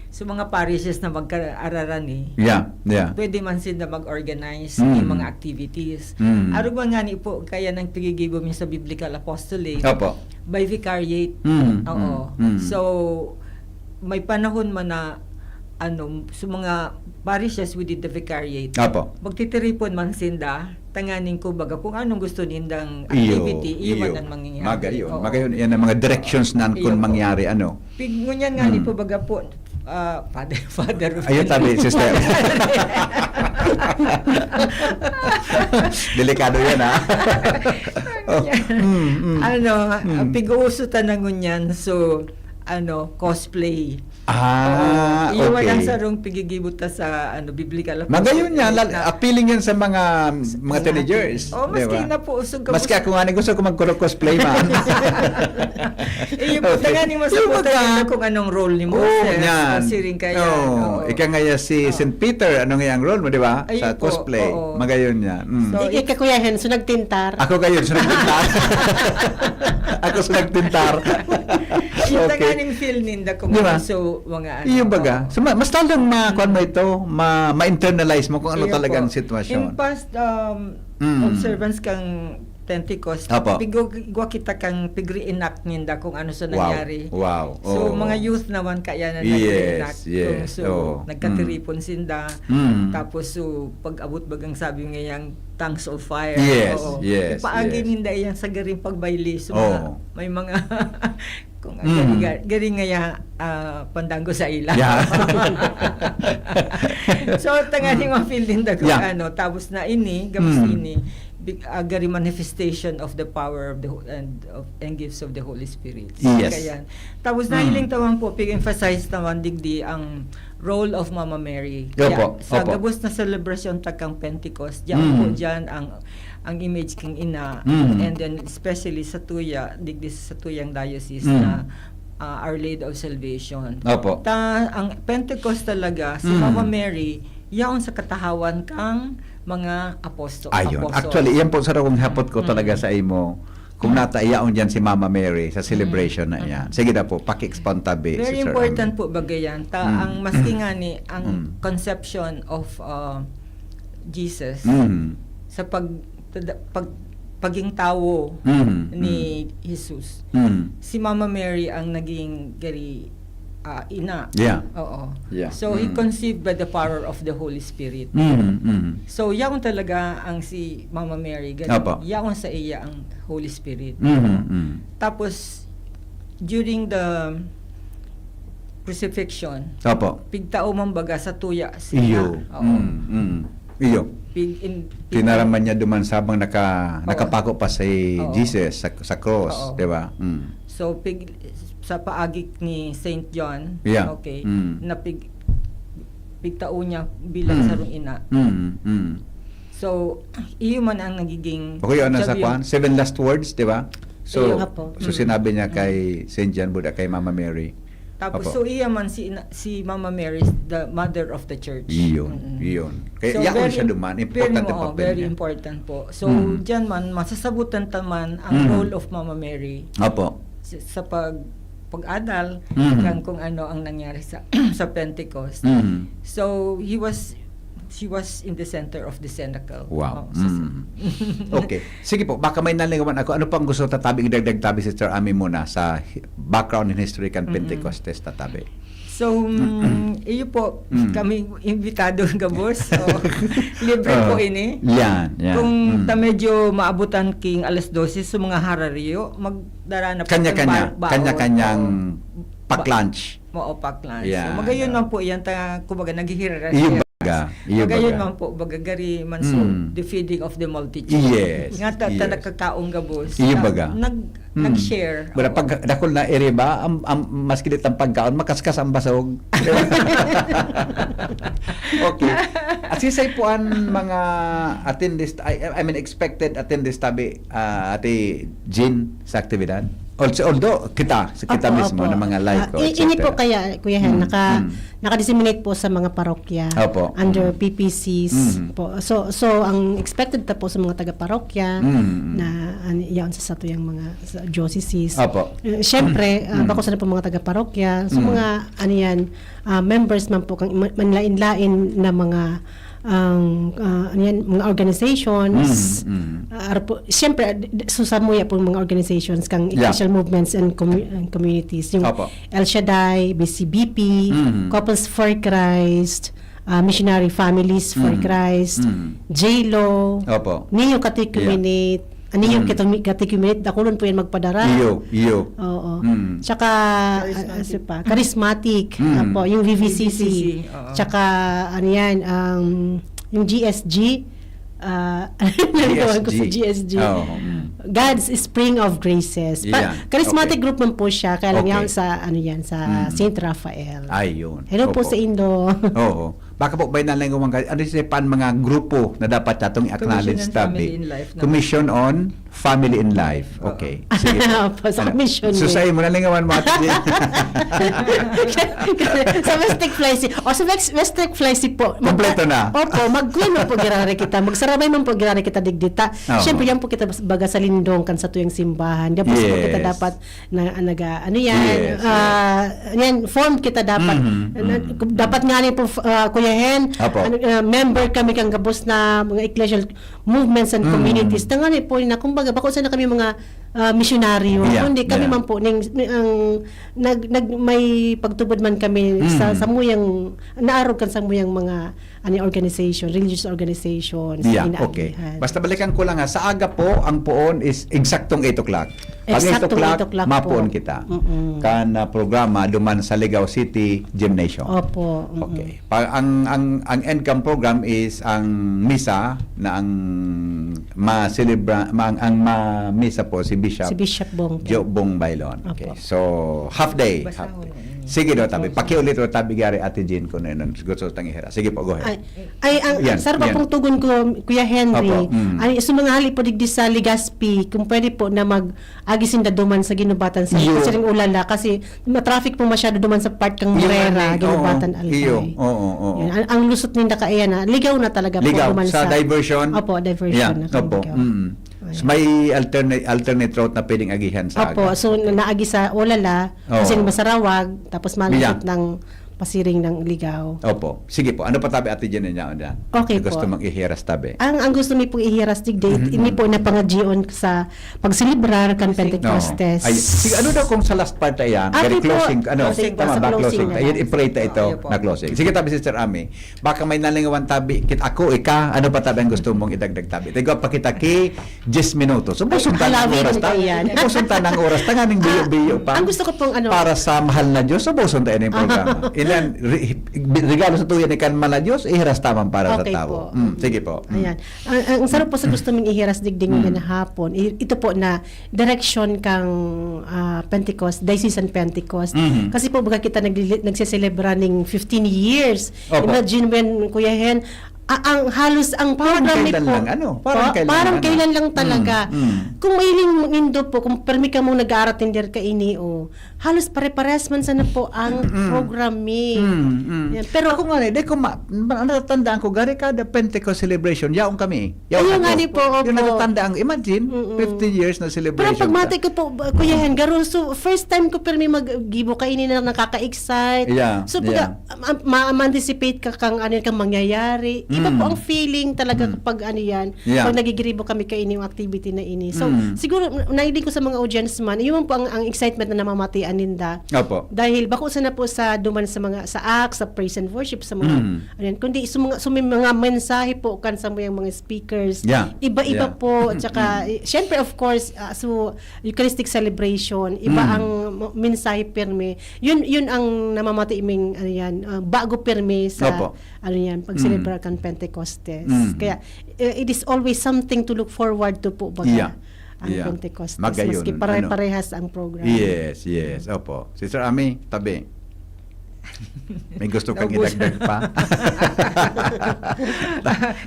sa mga parishes na magkaararan eh. Yeah, yeah. Pwede man sila mag-organize Mm. ng mga activities. Mm. Arog man nga ni po, kaya nang pigigibo mi sa Biblical Apostolate Opo. by vicariate. Mm, Oo. mm, mm. So, may panahon man na, ano, sa mga parishes within the vicariate, Opo. magtitiripon man sinda, tanganing kumbaga kung anong gusto nindang Iyo, activity, iyo man iyo. ang mangyayari. Magayon. Oo. Magayon, yan ang mga directions na Iyo kung po. mangyari, ano. Pig, ngunyan nga ni Mm. po baga po, ah, Father, Father. Ayun, tabi, sister. Delikado yan, ha? Oh, Yan. mm, mm. Ano, Mm. pig-uuso ta na ngunyan, so, ano, cosplay. Ah, Oo. Iyo man okay. ang sarong pigigibo ta sa ano, biblical Magayon yan, lal- na- appealing yan sa mga mga Mga teenagers. teen. Oh, di maski ba? na po, usog ka Maski po. Ako nga, gusto ko mag-cosplay man. Iyo po, Okay. tanganing Iyo, masabutan baga. Ninda kung anong role ni Oo, Moses, yan. Siring kaya. Oo. Oo. Ika nga ya si Oo. Saint Peter, ano nga ang role mo, di ba? Ayun Sa po, cosplay. Oo. Magayon yan. Mm. So, Ika, Kuya Hen, so nagtintar. Ako gayon, so nagtintar. Ako so nagtintar. Yung Okay. tanganing feel ninda kung Di ba? So, mga ano. Iyo baga. Oo. So, ma- mas lalong ma-, kuwan mo ito, ma-, ma-internalize mo kung ano Iyo talagang po. sitwasyon. In past um, Mm. observance kang Pentecost, Apo. pigwa kita kang pig-reenact ninda kung ano sa Wow. nangyari. Wow. So, Oo. Mga youth naman kaya na Yes, nag-reenact. yes. So, Oo. nagkatiripon sinda. Mm. Tapos, so, pag-abot bagang sabi ngayang tongues of fire. Yes, Oo. yes, Ipaagi yes. Ninda iyang sagaring pagbayli sa mga, Oo. May mga, kung Mm. garing, garing ngaya, ah, pandango sa ila. Yeah. So, tanganing ma-feel ninda kung Yeah. ano. Tapos na ini, gabos Mm. ini, big, ah, gari manifestation of the power of the ho- and of and gifts of the Holy Spirit. Yes. Kaya, tapos Mm. nahiling tawan po, pig-emphasize tawan digdi ang role of Mama Mary. Opo, Kaya, sa opo. Gabos na celebration takang Pentecost, diyan Mm. po diyan ang ang image king ina, Mm. and then especially sa tuya, digdi sa tuyang diocese Mm. na ah, Our Lady of Salvation. Opo. Ta, ang Pentecost talaga, si Mm. Mama Mary, yaon sa katahawan kang mga aposto- Ayun. apostol. Actually, iyan po sa akong hapot ko Mm. talaga sa imo. Kung nata iyaon dyan si Mama Mary sa celebration na Mm. iyan. Sige na po, paki-expound tabi, Very Sister important Armin. Po bagay yan. Ta, Mm. ang maski nga ni, ang Mm. conception of uh, Jesus Mm. sa pag, pag paging tawo Mm. ni Jesus. Mm. Si Mama Mary ang naging gari ah, ina. Yeah. Oo. Yeah. So, he Mm. conceived by the power of the Holy Spirit. Mm. Mm. So, yaon talaga ang si Mama Mary. Ganun. Apo. Yaon sa iya ang Holy Spirit. Mm. Mm. Tapos, during the crucifixion, Opo. pigtao man baga sa tuya Iyo. sila. Oo. Mm. Mm. Iyo. Pig, in, pig- Tinaraman niya duman sabang naka, Oo. nakapako pa si Oo. Jesus sa, sa cross, Oo. di ba? Mm. So, pig, sa paagi ni Saint John, Yeah. okay, Mm. na pig, pigtao niya bilang Mm. sarong ina. Mm. Mm. So, iyo man ang nagiging Okay, ano sa sabi- kwan? Seven last words, di ba? So, Iyo. Apo. so sinabi niya kay Saint John Buddha, kay Mama Mary. Tapos, Apo. So, iya man si, ina- si Mama Mary is the mother of the church. Iyon, Mm-mm. iyon. Kaya So, yaon very siya duman, im-, importante very, ang oo, papel very niya. Important po. So, Mm. Diyan man, masasabutan ta man ang Mm. Role of Mama Mary Apo. sa, sa pag, pag-adal Mm. kang kung ano ang nangyari sa sa Pentecost. Mm. So, he was, she was in the center of the cenacle. Wow. Oh, sa- Mm. Okay. Sige po, baka may nalingawan ako. Ano pang gusto tatabi, idagdag tabi, Sister Ami, muna sa hi- background and history kan Mm-mm. Pentecostes tatabi? So, mm, iyo po, Mm. kami imbitado gabos. So, libre Ah, po ini. Yan, yan. Kung Mm. ta medyo maabutan king alas dose sa mga harariyo, magdara na po Kanya-kanya. kang ba- baon. Kanya-kanyang Oo. pack lunch. Ba- Oo, pack lunch. Yeah, So, magayon yeah. Man po yan, ta, kumbaga, naghihirarchy. Iyo ba? Ka, iyo Pagayon baga. man po, baga gari man so, Mm. the feeding of the multitude. Yes, Nga ta, ta yes. nagkakaon gabos. Iyo Ta, baga. Nag, Mm. Nag-share. Wala, Oo. pag dakul na iri ba, am, am, maski di tang pagkaon, makaskas ang basog. Okay. At sisay po ang mga attendees, I, I mean, expected attendees tabi, ah, Ate Jean, sa aktibidad? Also, although, kita, sa kita Opo, mismo, opo. ng mga live Ah, ko, i-, ini po et cetera. kaya, Kuya Hen, Mm, naka, mm. naka-disseminate po sa mga parokya Opo. under Mm. P P Cs Mm. po. So, so ang expected ta po sa mga taga-parokya Mm, mm. na ano, yaon sa satuyang mga sa dioceses. Opo. Eh, Siyempre, ah, Mm. bako sana po mga taga-parokya. So, Mm. mga ano yan, ah, members man po, kang ma-, manlain-lain na mga ang ah, ano yan, mga organizations. Mm, mm. Ah, aro po, siyempre, ah, d-, d-, so sa muya po mga organizations kang Yeah. Ecclesial Movements and, commu- and Communities. Yung Opo. El Shaddai, B C B P, Mm. Couples for Christ, ah, Missionary Families for Mm. Christ, Mm. J-Lo, Opo. Neo Catechumenate, ah, Neo Mm. Catechume- Catechumenate, dakulon po yan magpadara. Iyo, iyo. Oo. Mm. Tsaka, Charismatic. ah, ano pa? Charismatic. Mm. Apo, yung V V C C. V V C C, oo. Tsaka, ano yan, um, yung G S G. Ah, naligawan ko sa G S G. Oo, mm. God's Spring of Graces. Pa- Yeah. Charismatic Okay. group man po siya, kaya lang Okay. yan sa, ano yan, sa Mm. Saint Raphael. Ayun. Hello po Opo. sa Indo. Oo. Baka po may nalingawan ka, ano siya pa ang mga grupo na dapat natong i-acknowledge Commission on tabi? Family in Life naman. Commission on Family in Life. Oo. Okay. Sige. Opo, sa commission So, eh. sa imo, nalingawan mo, Ate Jean? Sa West Lake Fly Sea. O, sa West, West Lake Fly Sea po. Mag- Kompleto na. Opo, mag-queen man po girari kita. Magsarabay man po girari kita digdita. Oo. Siyempre, yan po kita baga sa lindong kan satuyang simbahan. Diyan po sa Yes. kita dapat na, naga, ano yan, Yes, ah, yan, formed kita dapat. Mhm, Na- mhm. Dapat nga ni po, ah, Kuya Hen, Apo. ano, ah, member kami kang gabos na mga ecclesial movements and Mhm. communities. Tangani po na, kumbaga, bako sana kami mga ah, misyonaryo, Yeah, kundi kami yeah. man po ning, ni, ang nag, nag, may pagtubod man kami sa, Mm. sa muyang, naarog kan sa muyang mga, ano, organization, religious organizations, Yeah, inaagihan. Okay. Basta balikan ko lang ha, sa aga po, ang poon is eksaktong eight o'clock. Pag Eksaktong eight o'clock, eight o'clock mapoon po. kita. Mm-mm. Kan, ah, programa, duman sa Ligao City Gymnasium. Opo, mm-mm. Okay. Pa, ang, ang, ang end cam program is ang misa na ang ma-celebra-, ma-, ang, ang ma-misa po si Bishop Si Bishop Bong. Joe Bong Bailon. Okay. Opo. So, half day. Basahon Half day. na yun. Sige daw, tabi. Opo. Pakiulit daw, tabi, gari, Ate Jean, kung ano yung gusto tang ihira. Sige po, go ahead. Ay, ay, ang Yan, sarap yan. pong tugon ko, Kuya Henry. Opo, mm. Ay, sa mga hali po digdi sa Legazpi, kung pwede po na mag-agi sinda duman sa Ginubatan sa Iyo. Siring Ulala kasi ma-traffic po masyado duman sa part kang Iyo, Morera, ano, Ginubatan, oo. Albay. Iyo, oo, oo. Yan. Ang, ang lusot ninda ka, ayan na, ligaw na talaga po Ligaw, duman sa sa diversion? Opo, diversion Yeah, na kang opo. ligaw. Mm. Ayan. So, may alternate, alternate route na pwedeng agihan sa Opo, aga. So na, naagi sa Olala, Oo. kasi masarawag, tapos malapit Yeah. ng pasiring ng ligaw. Opo. Sige po. Ano pa tabi, Ate Jean, niya dyan? Okay Gusto po. mong ihiras tabi? Ang, ang gusto mi pong ihiras digdi, Mhm. ini po na pangadyoon sa pagselebrar kan Pentecostes. Oo. Ay, sige, ano daw kung sa last part na yan? Ah, Very di po. Closing. Ano? Closing po, Tama sa ba? closing Closing. na Ayun, lang. i-pray ta ito Ayun po. na closing. Sige, tabi, Sister Ami. Baka may nalingawan tabi. Kit ako, ika, ano pa tabi ang gusto mong idagdag tabi? Tigo, pakita ki, diyes minutos. So, busunta ng Halawin oras ko ta. yan. Busunta ng oras ta. Nga ning biyo-biyo pa. Ang gusto ko pong ano, Para sa mahal na Diyos, so busunta ini yung programa. Ilan, re-, regalo sa tuya ni kan mahal na Diyos, ihiras ta man para Okay sa tao. po. Mm, sige po. Mm. Ayan. Ang, ang sarap po sa gusto ming ihiras digdi Mm. ngayong hapon, i-, ito po na direksyon kang ah, Pentecost, Diocesan Pentecost. Mhm. Kasi po, baga kita nagli-, nagseselebra ning fifteen years. Opo. Imagine when, Kuya Hen, a-, ang halos ang Parang program ni kailan po, lang, ano? Parang po, kailan parang lang, ano? kailan lang Mm, talaga. mm. Kung mahiling mo nindo po, kung permi ka mong nag-aaratin der kaini, oh, halos pare-pares man sana po ang Mm. program eh. Mm, mm. Yan. Pero Ako nga, di ko ma-, ma-, natatandaan ko, gari kada Pentecost celebration, yaon kami. Yaon Ayun ako. nga ni po, opo. Yung natatandaan ko, imagine, Mm-mm. fifteen years na Pero celebration. pag mati ka. ko po, Kuya Hen, garo, so first time ko pero may mag-gibo kaini na nakaka-excite. Yeah, So yeah. pag ma- ma-anticipate ka kang ano kang mangyayari. Iba po Mm. ang feeling talaga Mm. kapag ano yan, Yeah. pag nagigiribo kami kaini yung activity na ini. So, Mm. siguro, na- nailing ko sa mga audience man, yun po ang, ang excitement na namamatian ninda. Opo. Dahil bako sana po sa duman sa mga, sa acts, sa praise and worship, sa mga, Mm. ano yan, kundi sa mga, sa may mga mensahe po kan sa mga, mga speakers. Yeah. Iba-iba Yeah. po. Tsaka, eh, syempre, of course, ah, so, Eucharistic celebration, iba Mm. ang mo- mensahe pirmi. Yun, yun ang namamati ming, ano yan, ah, bago pirmi sa, Opo. ano yan, pag-celebrar kan Pentecostes. Mm. Kaya, eh, it is always something to look forward to po, baga, Yeah. ang Yeah. Pentecostes. Magayon, Maski ano. pare-parehas ang program. Yes, yes. Opo. Sister Ami, tabi. May gusto kang Naubusan. idagdag pa?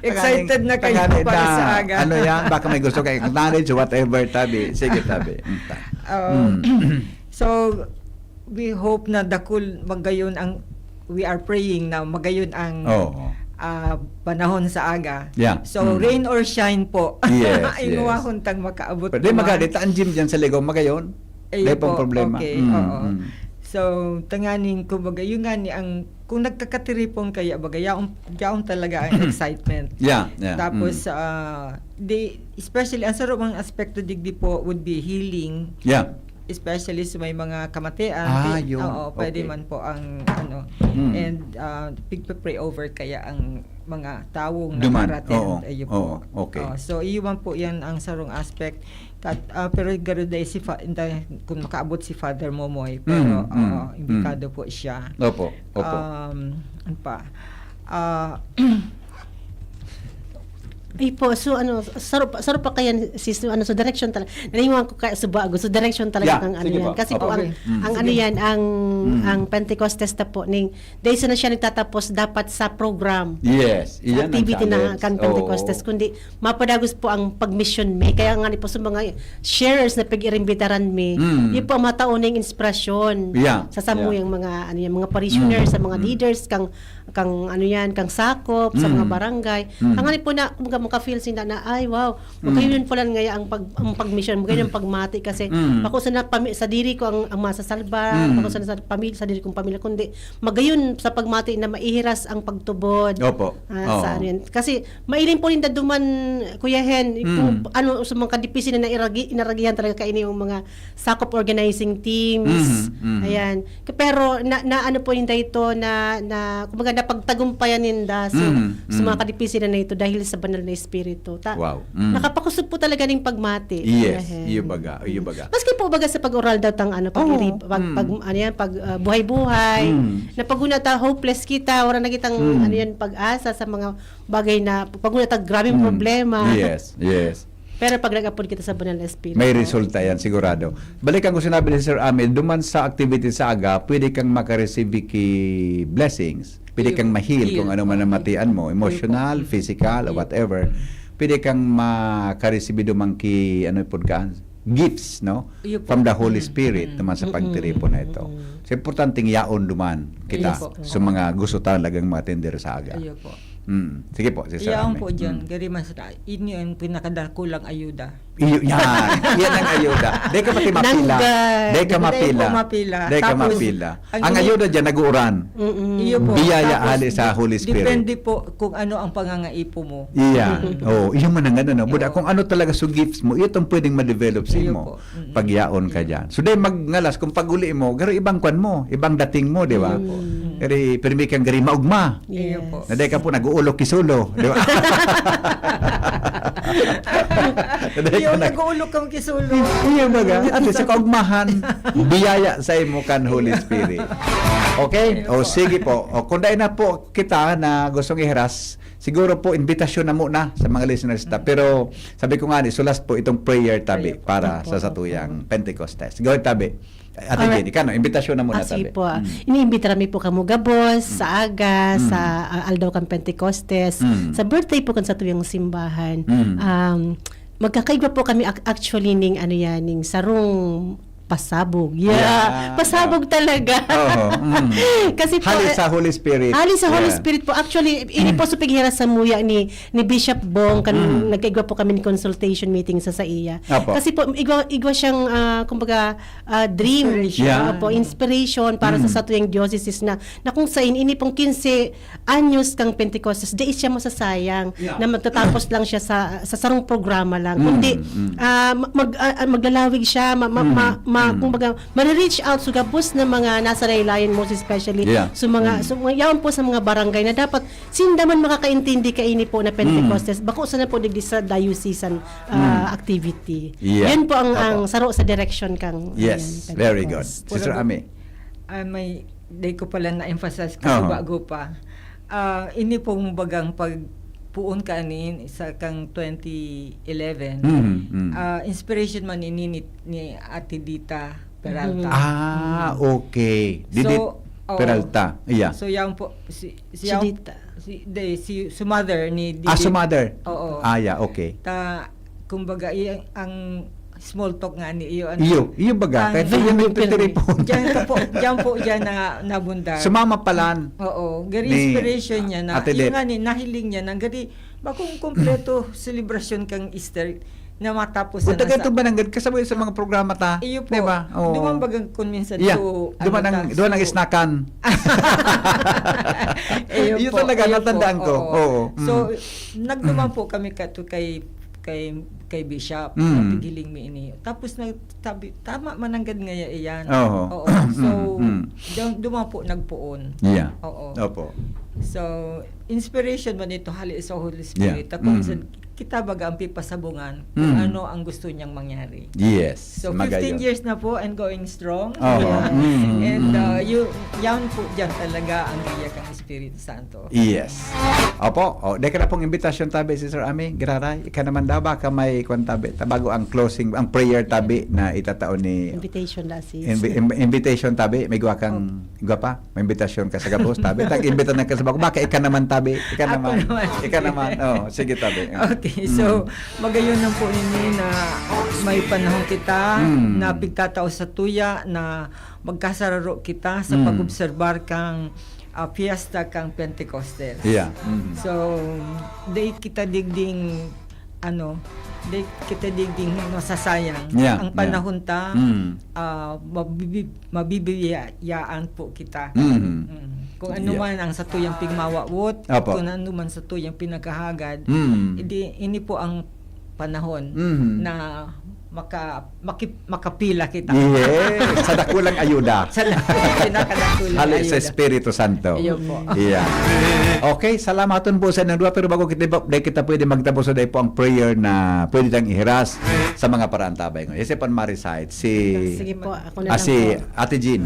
Excited na kayo Tanganin para na, sa aga. Ano yan? Baka may gusto kang acknowledge, whatever, tabi. Sige, tabi. Mm, ta- Oh. Mm. So, we hope na dakul magayon ang, we are praying na magayon ang Oo. ah, panahon sa aga. Yeah. So, Mm. rain or shine po. Yes, Inguwahon yes. tang makaabot Pwede duman. Magali, ta ang gym dyan sa Legong, magayon. Ayun Dahil pang po, problema. okay, Mm, oo. mm. So, tanganing, kumbaga, yun nga ni ang, kung nagkakatiripon kaya, baga, yaon, yaon talaga ang excitement. Yeah, yeah. Tapos, Mm. ah, di, especially, ang sarong aspeto digdi po would be healing. Yeah. Especially sa may mga kamatian. Ah, Pi- yun. Oo, pwede Okay. man po ang, ano, Mm. and uh, pigpe-pray over kaya ang mga tawong Duman. nakaraten. Oo. Ayun Oo. po. Okay. Oh, so, iyo man po yan ang sarong aspect. Kat, ah, pero garo dai si fa- inda- kung makaabot si Father Momoy, pero Mm, mm, oo, imbitado po siya. Opo. Opo. Um, ano pa? Ah, Ay po, so ano, saro pa, saro pa kaya sis, ano, so direction talaga. Nalingawan ko kaya sa bago. So direction talaga Yeah, ang ano sige yan. po. Kasi po Opo. ang, Okay. Mm. ang ano Sige. yan, ang Mm. ang Pentecostes ta po ning dahil sana siya nagtatapos dapat sa program. Yes. Sa Iyan ang activity na challenge. kan Pentecostes, Oo. kundi mapadagos po ang pag-mission mi. Kaya nga ni po sa mga sharers na pag-iimbitaran mi, Mm. yun po ang matao ning inspirasyon Yeah. sa samuyang mga ano yan, mga parishioners, Mm. sa mga Mm. leaders kang kang ano yan, kang sakop, sa mga Mm. barangay. Mm. Ang ano po na, kumbaga, maka-feel sinda na, "Ay, wow, Mm. magayon pala ngaya ang pag ang pag-mission, magayon ang pagmati kasi Mm. bako sana pami- sa diri ko ang, ang masasalba, Mm. bako sana sa pamilya, sa diri kong pamilya, kundi magayon sa pagmati na maihiras ang pagtubod." Opo. Ah, sa Oo. ano yan. Kasi mailing po ninda duman, Kuya Hen, Mm. kung ano sa mga kadipisi na nairagi, inaragihan talaga kaini yung mga sakop organizing teams. Mhm, mhm. Ayan. K- Pero na, na ano po ninda ito na, na kumbaga napagtagumpayan ninda so, Mhm, sa mga mhm. kadipisi na ito dahil sa banal na espiritu. Ta, Wow. Mm. Nakapakusog po talaga ning pagmati. Yes, Ayan. iyo baga, iyo baga. Maski po baga sa pag-oral daw tang ano, pag, Oo, iri- pag, mm. pag, ano yan, pag ah, buhay-buhay, Mm. na pag una ta hopeless kita, wala na kitang Mm. ano yan, pag-asa sa mga bagay na pag una ta grabing Mm. problema. Yes, yes. Pero pag nag-apod kita sa banal na espiritu. May resulta yan, sigurado. Balikan ko sinabi ni Sir Amel, duman sa activity sa aga, pwede kang makareceive ki blessings. Pwede kang ma-heal kung ano man ang matian mo, emotional, physical, or whatever. Pwede kang makareceive duman ki, ano po ka, gifts, no? Iyo po. From the Holy Mm. Spirit Mm. naman sa Mm-mm. pagtiripon na ito. Mm-mm. So, importanteng yaon duman kita Iyo po. sa mga gusto talagang matindi sa aga. Iyo po. Mm. Sige po, Sister Iyaon Ami. po dyan, Mm. gari mas ini ang pinakadakulang ayuda. Iyo, yan. Yan ang ayuda. Di ka pati mapila. Nanggay. Di ka Di mapila. po mapila. Di ka Tapos, mapila. ang Ang ini- ayuda dyan, nag-uuran. Mm-mm. Iyo po. Biyaya Tapos, hali sa dep- Holy Spirit. Depende po kung ano ang pangangaipo mo. Iya. Oh, iyo man ang ano, no? Buda, Oo. kung ano talaga sa gifts mo, iyo itong pwedeng ma-develop sa Iyo imo. po. Mm-mm. Pagyaon ka dyan. So, dahil magnalas, kung pag-uli mo, garo ibang kwan mo, ibang dating mo, di ba? Iyo po. Mm. Gari, pirmi kang gari maugma. Iyo po. Yes. Na dahil ka po nag-uulok kisulo, di ba? Na dahil ka Yung nag- nag-uulok kang kisulo. Iyo baga, at least sa kaugmahan, biyaya sa imo kan Holy Spirit. Okay? Ayun O po. Sige po. O kung dahil na po kita na gustong ihiras, siguro po invitation na muna sa mga listeners ta. Pero sabi ko nga ni, sulas po itong prayer tabi Ayun po. para Opo, sa opo. satuyang Pentecostes. Go ahead, tabi. Ate Alright. Jenny, kano, invitation na muna Ah, sige tabi. po. Ah, Mm. Iniimbita mi po kamo gabos sa Mm. aga, Mm. sa ah, aldaw kan Pentecostes, Mm. sa birthday po kan satuyang simbahan. Mm. Um, magkakaigwa po kami ac- actually ning ano yan, ning sarong pasabog. Yeah. Yeah, pasabog talaga. Oo, mm. Kasi po, Hali eh, sa Holy Spirit. Hali sa Holy Yeah. Spirit po. Actually, ini po sa paghiras sa muya ni, ni Bishop Bong, kan Mm. nagkaigwa po kami ni consultation meeting sa saiya. Apo. Kasi po, igwa, igwa siyang, ah, kumbaga, ah, dream. Inspiration. Yeah. Opo, inspiration para sa Mm. satuyang diocese na, na kung sa in-, ini pong quince anyos kang Pentecostes, di siya masasayang Yeah. na magtatapos lang siya sa, sa sarong programa lang. Mm, Kundi, mm. ah, ma-, mag-, ah, ah, maglalawig siya, ma-, ma-, Mm, ma-, ma-, mm. kumbaga, mare-reach out sa gabos na mga nasa laylayan, most especially Yeah. sa mga, Mm. sa mga, yaon po sa mga barangay na dapat sinda man makakaintindi kaini po na Pentecostes, Mm. bako sana po digdi sa diocesan, ah, Mm. activity. Yeah. Yun po ang, Opo. ang saro sa direction kang, Yes, ayan, very good. Pentecost. Sister Puro Ami. Ah, may, di ko pala na-emphasize kasi Oo. bago pa. Ah, ini pong bagang pagpuon ka ni sa kang twenty eleven. Mhm, mhm. Ah, inspiration man ini ni, ni Ate Dita Peralta. Mhm. Ah, Mm. okay. Didit So, oo. Peralta. Yeah. So, yan po, si, si, Si yan, Dita. si, de, si, si mother ni Ah, si Didit. mother? Oo. Ah, yeah, okay. Ta, kumbaga, i-, ang small talk nga ni iyo, ano? Iyo, iyo baga, Ang kaya ito yung nagtitiripon. Diyan ka po, diyan po, diyan na nabundar. Sumama palan Oo, gari ni inspiration niya na, Ate yung Det. nga ni, nahiling niya na gari, bakong kompleto selebrasyon kang Easter na matapos Punta na ka sa ito ba nanggad kasabay sa mga programa ta? Iyo po. Di ba? Oo. Duman bagang kun minsan Yeah. to, Duman ano ang, ta, duman ang so snackan. Iyo Iyo po, talaga, iyo po, natandaan ko. oo. Oo. So, Mm. nagduman po kami ka to kay, kay, kay Bishop. Mm. Napigiling mi ini. Tapos nagsabi, "Tama, mananggad ngaya iyan." Oo. Oo. Mm, So, mm. dun, duman po nagpoon. Yeah. Oo. Opo. So, inspiration man ito, hali sa Holy Spirit. Yeah. Tapos, Mm. kita baga ang pipasabungan kung Mm. ano ang gusto niyang mangyari. Yes, So, magayon. fifteen years na po and going strong. Oo. Yeah. Mm, And, mm. uh, you, yan po dyan talaga ang giya kang Espiritu Santo. Yes. Opo. O, dai ka na pong imbitasyon tabi, Sister Ami. Giraray, ika naman daw, baka may kwan tabi. Tabago ang closing, ang prayer tabi na itatao ni Invitation na si invi-, im-, invitation tabi. May gawa kang, Opo. gawa pa? May imbitasyon ka sa gabos tabi. Tag-imbita na ka sa bako. Baka ika naman tabi. Ika Ako naman. naman. Ika naman. Oh, sige tabi. Okay, Mm. so, magayon lang po nini na may panahon kita Mm. na pigtatao sa tuya na magkasararo kita sa Mm. pag-obserbar kang, ah, fiesta kang Pentecostes. Yeah. Mm. So, dai kita digding, ano, dai kita digding masasayang. Yeah, Ang yeah. panahon ta, Mm. ah, mabibi-, mabibiyayaan po kita. Mm. Mm. Kung ano Yeah. man ang satuyang pigmawawot, Opo. kung ano man satuyang pinagkahagad, Mm. edi, ini po ang panahon Mm. na maka-, maki-, makapila kita. Yes, sa dakulang ayuda. Sa pinakadakulang Hali sa ayuda. Espiritu Santo. Ayun po. Yeah. Okay, salamaton po sa inyong duwa, pero bago kita, dai kita pwede magtapos, dai po ang prayer na pwede tang ihiras sa mga paraantabay ngayon. Isa pa ma-recite si Sige po, ako na Ah, lang si po. Ate Jean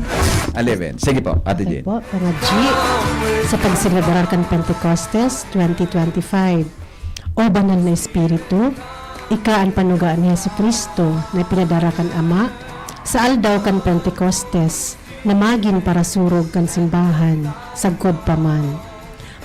Aleven. Sige po, Ate Okay Jean. po, mga G, sa pagselebrar kan Pentecostes twenty twenty-five. O Banal na Espiritu, ika an panuga ni Jesu-Cristo na ipinadara kan Ama sa aldaw kan Pentecostes na magin parasurog kan simbahan sagkod pa man.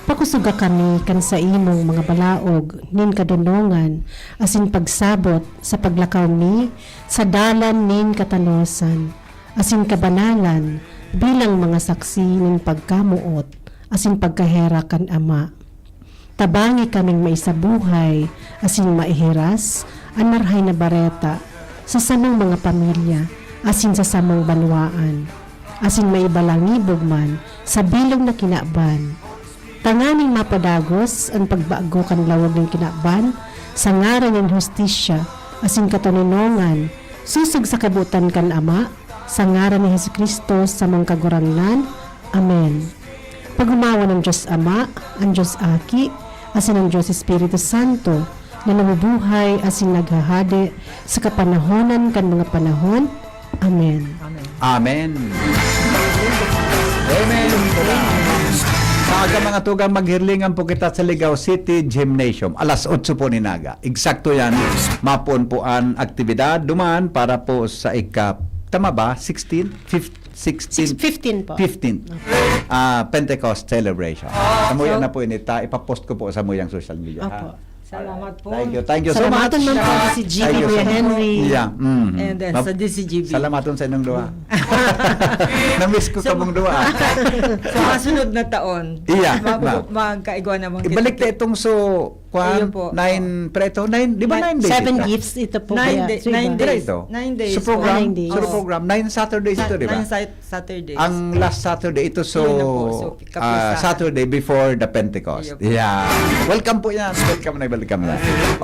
Pakusoga kami kan saimong mga balaog nin kadonongan asin pagsabot sa paglakaw mi sa dalan nin katanosan asin kabanalan bilang mga saksi nin pagkamoot asin pagkaherak kan Ama. Tabangi kaming maisabuhay asin maihiras an Marahay na Bareta sa samong mga pamilya asin sa samong banwaan, asin maibalangibog man sa bilog na kinaban, tanganing mapadagos an pagbago kan lawog nin kinaban sa ngaran nin hustisya asin katoninongan, sosog sa kabotan kan Ama, sa ngaran ni Jesu-Cristo, samong Kagurangnan. Amen. Pag-omawan an Dios Ama, an Dios Aki, asin an Dios Espiritu Santo, na nabubuhay asin naghahade sa kapanahonan kan mga panahon. Amen. Amen. Amen. Amen. Sa aga, mga tugang, maghirlingan po kita sa Ligao City Gymnasium. Alas otso po nin aga. Eksakto yan. Mapoon po an aktibidad duman para po sa ika, tama ba? Sixteen? Fif-, sixteen? Six, fifteen po. Fifteen. Okay. Ah, Pentecost celebration. Samuya So, na po ini ta, ipapost ko po samuyang social media, ha? Opo. Salamat po. Thank you. Thank you so much. Salamaton man po si G B, Thank you Kuya so much. Henry. Yeah. Mm. And then Mab- sa D C G B. Salamaton sa inyong duha. Namiss ko kamong duha. Sa masunod na taon, Iya, mag- na. magkaigwa naman Ibalik ta kita. itong so, kwan, Ayun po. nine, preto, nine, di ba nine days Seven ito? gifts ito po. Nine, Kuya. day, So, nine iba. Dira days. ito. Nine days So po. program, Nine days. so Oo. program, nine Saturdays ito, di ba? Nine Sat- Saturdays. Ang last Saturday, ito so, Yun na po, so, ah, kapistahan. Saturday before the Pentecost. Yep. Yeah. Welcome po yan. Welcome na, welcome na.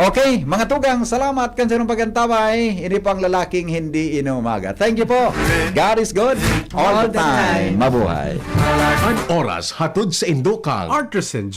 Okay, mga tugang, salamat kan sarong pag-antabay. Ini po ang lalaking hindi inuumaga. Thank you po. God is good all, All the the time. time. Mabuhay. An oras hatod sa Indokang Artisan